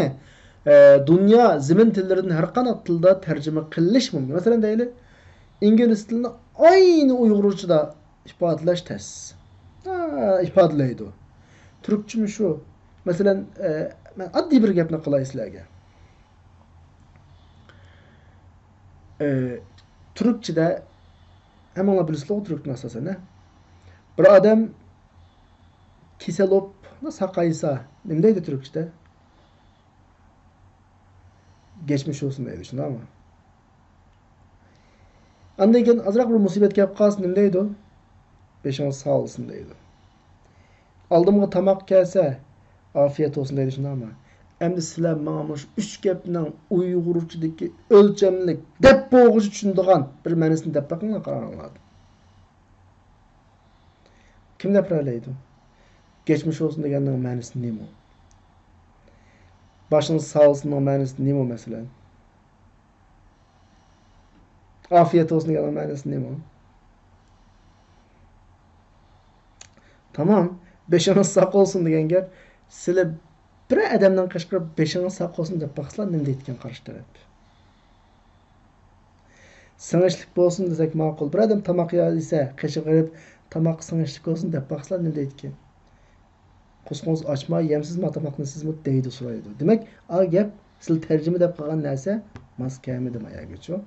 ئە، دۇنيا زېمىن تىللىرىدىن ھەر قانداق تىلدا تەرجىمە قىلىش مۇمكىن. مەسىلەن، دەيلى، ئىنگلىز تىلىنى ئاينى ئۇيغۇرچىدا ئىپادىلەش تەس. ھە، ئىپادىلەيدۇ. تۈركچىمۇ شۇ. مەسىلەن، ئە، مەن ئاددىي بىر گەپنى قىلاي سىلەرگە. ئە، تۈركچىدە، ھەممىڭلار بىلىسىلەرغۇ تۈركنى ئاساسەن، ھە؟ بىر ئادەم كېسەل بولۇپ ساقايسا، نېمە دەيدۇ تۈركچىدە؟ گەچمىش ئولسۇن دەيدۇ، شۇنداقمۇ؟ ئاندىن كېيىن ئازراق بىر مۇسىبەت كەپ قالسا نېمە دەيدۇ؟ بېشىڭىز ساغ بولسۇن دەيدۇ. ئالدىمغا تاماق كەلسە، ئافىيەت بولسۇن دەيدۇ، شۇنداقمۇ؟ ئەمدى سىلەر ماڭا مۇشۇ ئۈچ گەپنىڭ ئۇيغۇرچىدىكى ئۆلچەملىك، دەپ بولغۇچە چۈشىنىدىغان بىر مەنىسىنى دەپ بېقىڭلار، قاراڭلار. كىم دەپ بېرەلەيدۇ؟ گەچمىش بولسۇن دېگەننىڭ مەنىسى نېمە؟ باشىڭىز ساغ بولسۇننىڭ مەنىسى نېمە، مەسىلەن؟ ئافىيەت بولسۇن دېگەننىڭ مەنىسى نېمە؟ تامام. بېشىڭىز ساق بولسۇن دېگەن گەپ. سىلى بىر ئادەمنىڭ قېشىغا بېرىپ، بېشىڭىز ساق بولسۇن دەپ باقسىلا، نېمە دەيدىكەن قارشى تەرەپ؟ سىڭىشلىك بولسۇن دېسەك ماقۇل. بىر ئادەم تاماق يېسە، قېشىغا بېرىپ، تاماق سىڭىشلىك بولسۇن دەپ باقسىلا، نېمە دەيدىكەن؟ قورسىقىڭىز ئاچما، يەمسىزما تاماقنى سىزمۇ دەيدۇ، سورايدۇ. دېمەك، ئا گەپ، سىلى تەرجىمە دەپ قىلغان نەرسە ماس كەلمىدى ما يەرگىچۇ.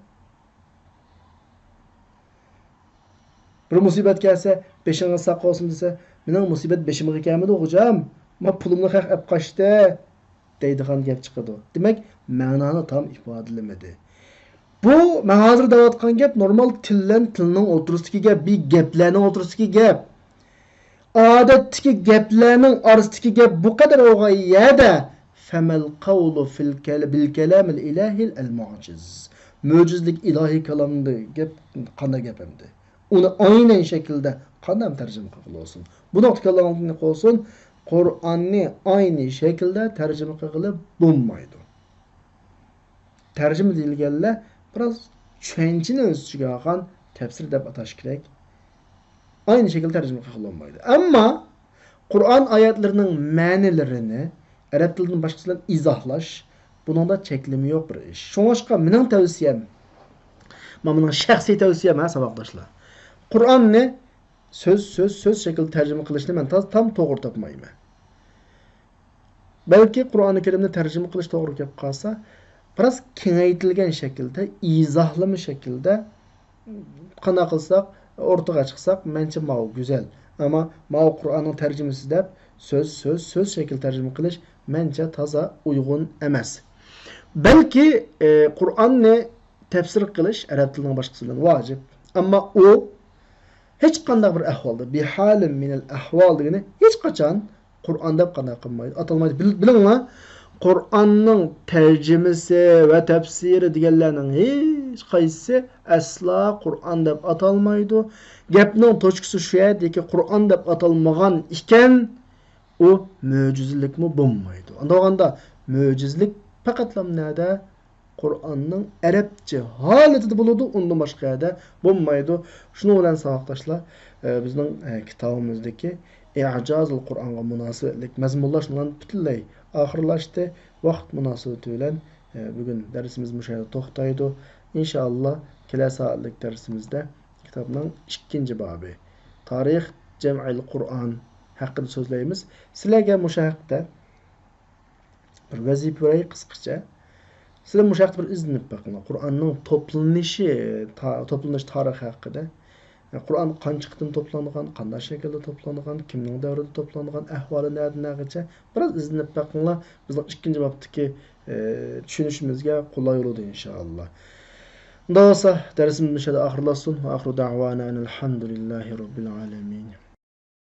بىر مۇسىبەت كەلسە، بېشىڭىز ساق بولسۇن دېسە، مېنىڭ مۇسىبەت بېشىمغا كەلمىدى، خوجام. ما پۇلۇمنى خەق ئەپ قاچتى، دەيدىغان گەپ چىقىدۇ. دېمەك، مەنانى تام ئىپادىلىمىدى. بۇ مەن ھازىر دەۋاتقان گەپ نورمال تىل بىلەن تىلنىڭ ئوتتۇرىسىدىكى گەپ، بى-، گەپلەرنىڭ ئوتتۇرىسىدىكى گەپ. ئادەتتىكى گەپلەرنىڭ ئارىسىدىكى گەپ بۇ قەدەر بولغان يەردە، فەمەل قەۋلۇ فىل كەل-، بىل كەلامىل ئىلاھىل ئەل مۇجىز. مۆجىزىلىك ئىلاھىي كالامدا گەپ قانداق گەپ ئەمدى؟ ئۇنى ئاينەن شەكىلدە قانداق تەرجىمە قىلغىلى بولسۇن؟ بۇ نۇقتا كالامنى قويسۇن، قۇرئاننى ئاينى شەكىلدە تەرجىمە قىلغىلى بولمايدۇ. تەرجىمە دېيىلگەنلەر بىراز چۈشەنچىنى ئۆز ئىچىگە ئالغان تەپسىر دەپ ئاتاش كېرەك. ئاينى شەكىلدە تەرجىمە قىلغىلى بولمايدۇ. ئەمما قۇرئان ئايەتلىرىنىڭ مەنىلىرىنى ئەرەب تىلىدىن باشقىسى بىلەن ئىزاھلاش، بۇنىڭدا چەكلىمە يوق بىر ئىش. شۇڭلاشقا مېنىڭ تەۋسىيەم، مانا مېنىڭ شەخسىي تەۋسىيەم، ھە، ساۋاقداشلار. قۇرئاننى سۆز، سۆز، سۆز شەكلىدە تەرجىمە قىلىشنى مەن تا-، تام توغرا تاپمايمەن. بەلكى قۇرئانى كەرىمنى تەرجىمە قىلىش توغرا كەپ قالسا، بىراز كېڭەيتىلگەن شەكىلدە، ئىزاھلىما شەكىلدە، قانداق قىلساق، ئورتىغا چىقساق، مەنچە ماۋۇ گۈزەل. ئەمما ماۋۇ قۇرئاننىڭ تەرجىمىسى دەپ سۆز، سۆز، سۆز شەكلى تەرجىمە قىلىش مەنچە تازا ئۇيغۇن ئەمەس. بەلكى، ئى، قۇرئاننى تەپسىر قىلىش ئەرەب تىلىنىڭ باشقىسى بىلەن ۋاجىپ. ئەمما ئۇ ھېچقانداق بىر ئەھۋالدا، بىھالىم مىنەل ئەھۋال دېگىنى ھېچقاچان قۇرئان دەپ قانداق قىلمايدۇ، ئاتالمايدۇ. بىل-، بىلىڭلار، قۇرئاننىڭ تەرجىمىسى ۋە تەپسىرى دېگەنلەرنىڭ ھېچقايسىسى ئەسلا قۇرئان دەپ ئاتالمايدۇ. گەپنىڭ توچكىسى شۇ يەردىكى، قۇرئان دەپ ئاتالمىغان ئىكەن، ئۇ مۆجىزىلىكمۇ بولمايدۇ. ئانداق بولغاندا مۆجىزىلىك پەقەتلا نەدە؟ قۇرئاننىڭ ئەرەبچە ھالىتىدە بولىدۇ، ئۇندىن باشقا يەردە بولمايدۇ. شۇنىڭ بىلەن ساۋاقداشلار، ئە، بىزنىڭ، ئە، كىتابىمىزدىكى ئىجازۇل قۇرئانغا مۇناسىۋەتلىك مەزمۇنلار شۇنىڭ بىلەن پۈتۈنلەي ئاخىرلاشتى. ۋاقىت مۇناسىۋىتى بىلەن، ئە، بۈگۈن دەرسىمىز مۇشۇ يەردە توختايدۇ. ئىنشائاللا، كېلەر سائەتلىك دەرسىمىزدە كىتابنىڭ ئىككىنچى بابى، تارىخ جەمئىل قۇرئان ھەققىدە سۆزلەيمىز. سىلەرگە مۇشۇ ھەقتە بىر ۋەزىپە بېرەي قىسقىچە. سىلەر مۇشۇ ھەقتە بىر ئىزدىنىپ بېقىڭلار. قۇرئاننىڭ توپلىنىشى، تا-، توپلىنىش تارىخى ھەققىدە. قۇرئان قانچە قېتىم توپلانغان، قانداق شەكىلدە توپلانغان، كىمنىڭ دەۋرىدە توپلانغان، ئەھۋالى نەدىن نەگىچە؟ بىراز ئىزدىنىپ بېقىڭلار. بىزنىڭ ئىككىنچى بابتىكى، ئى، چۈشىنىشىمىزگە قولاي بولىدۇ، ئىنشائاللا. ئۇنداق بولسا، دەرسىمىز مۇشۇ يەردە ئاخىرلاشسۇن. ۋە ئاخىرۇ دەۋانا ئەنىل ھەمدۇلىللاھى رەببىل ئالەمىن.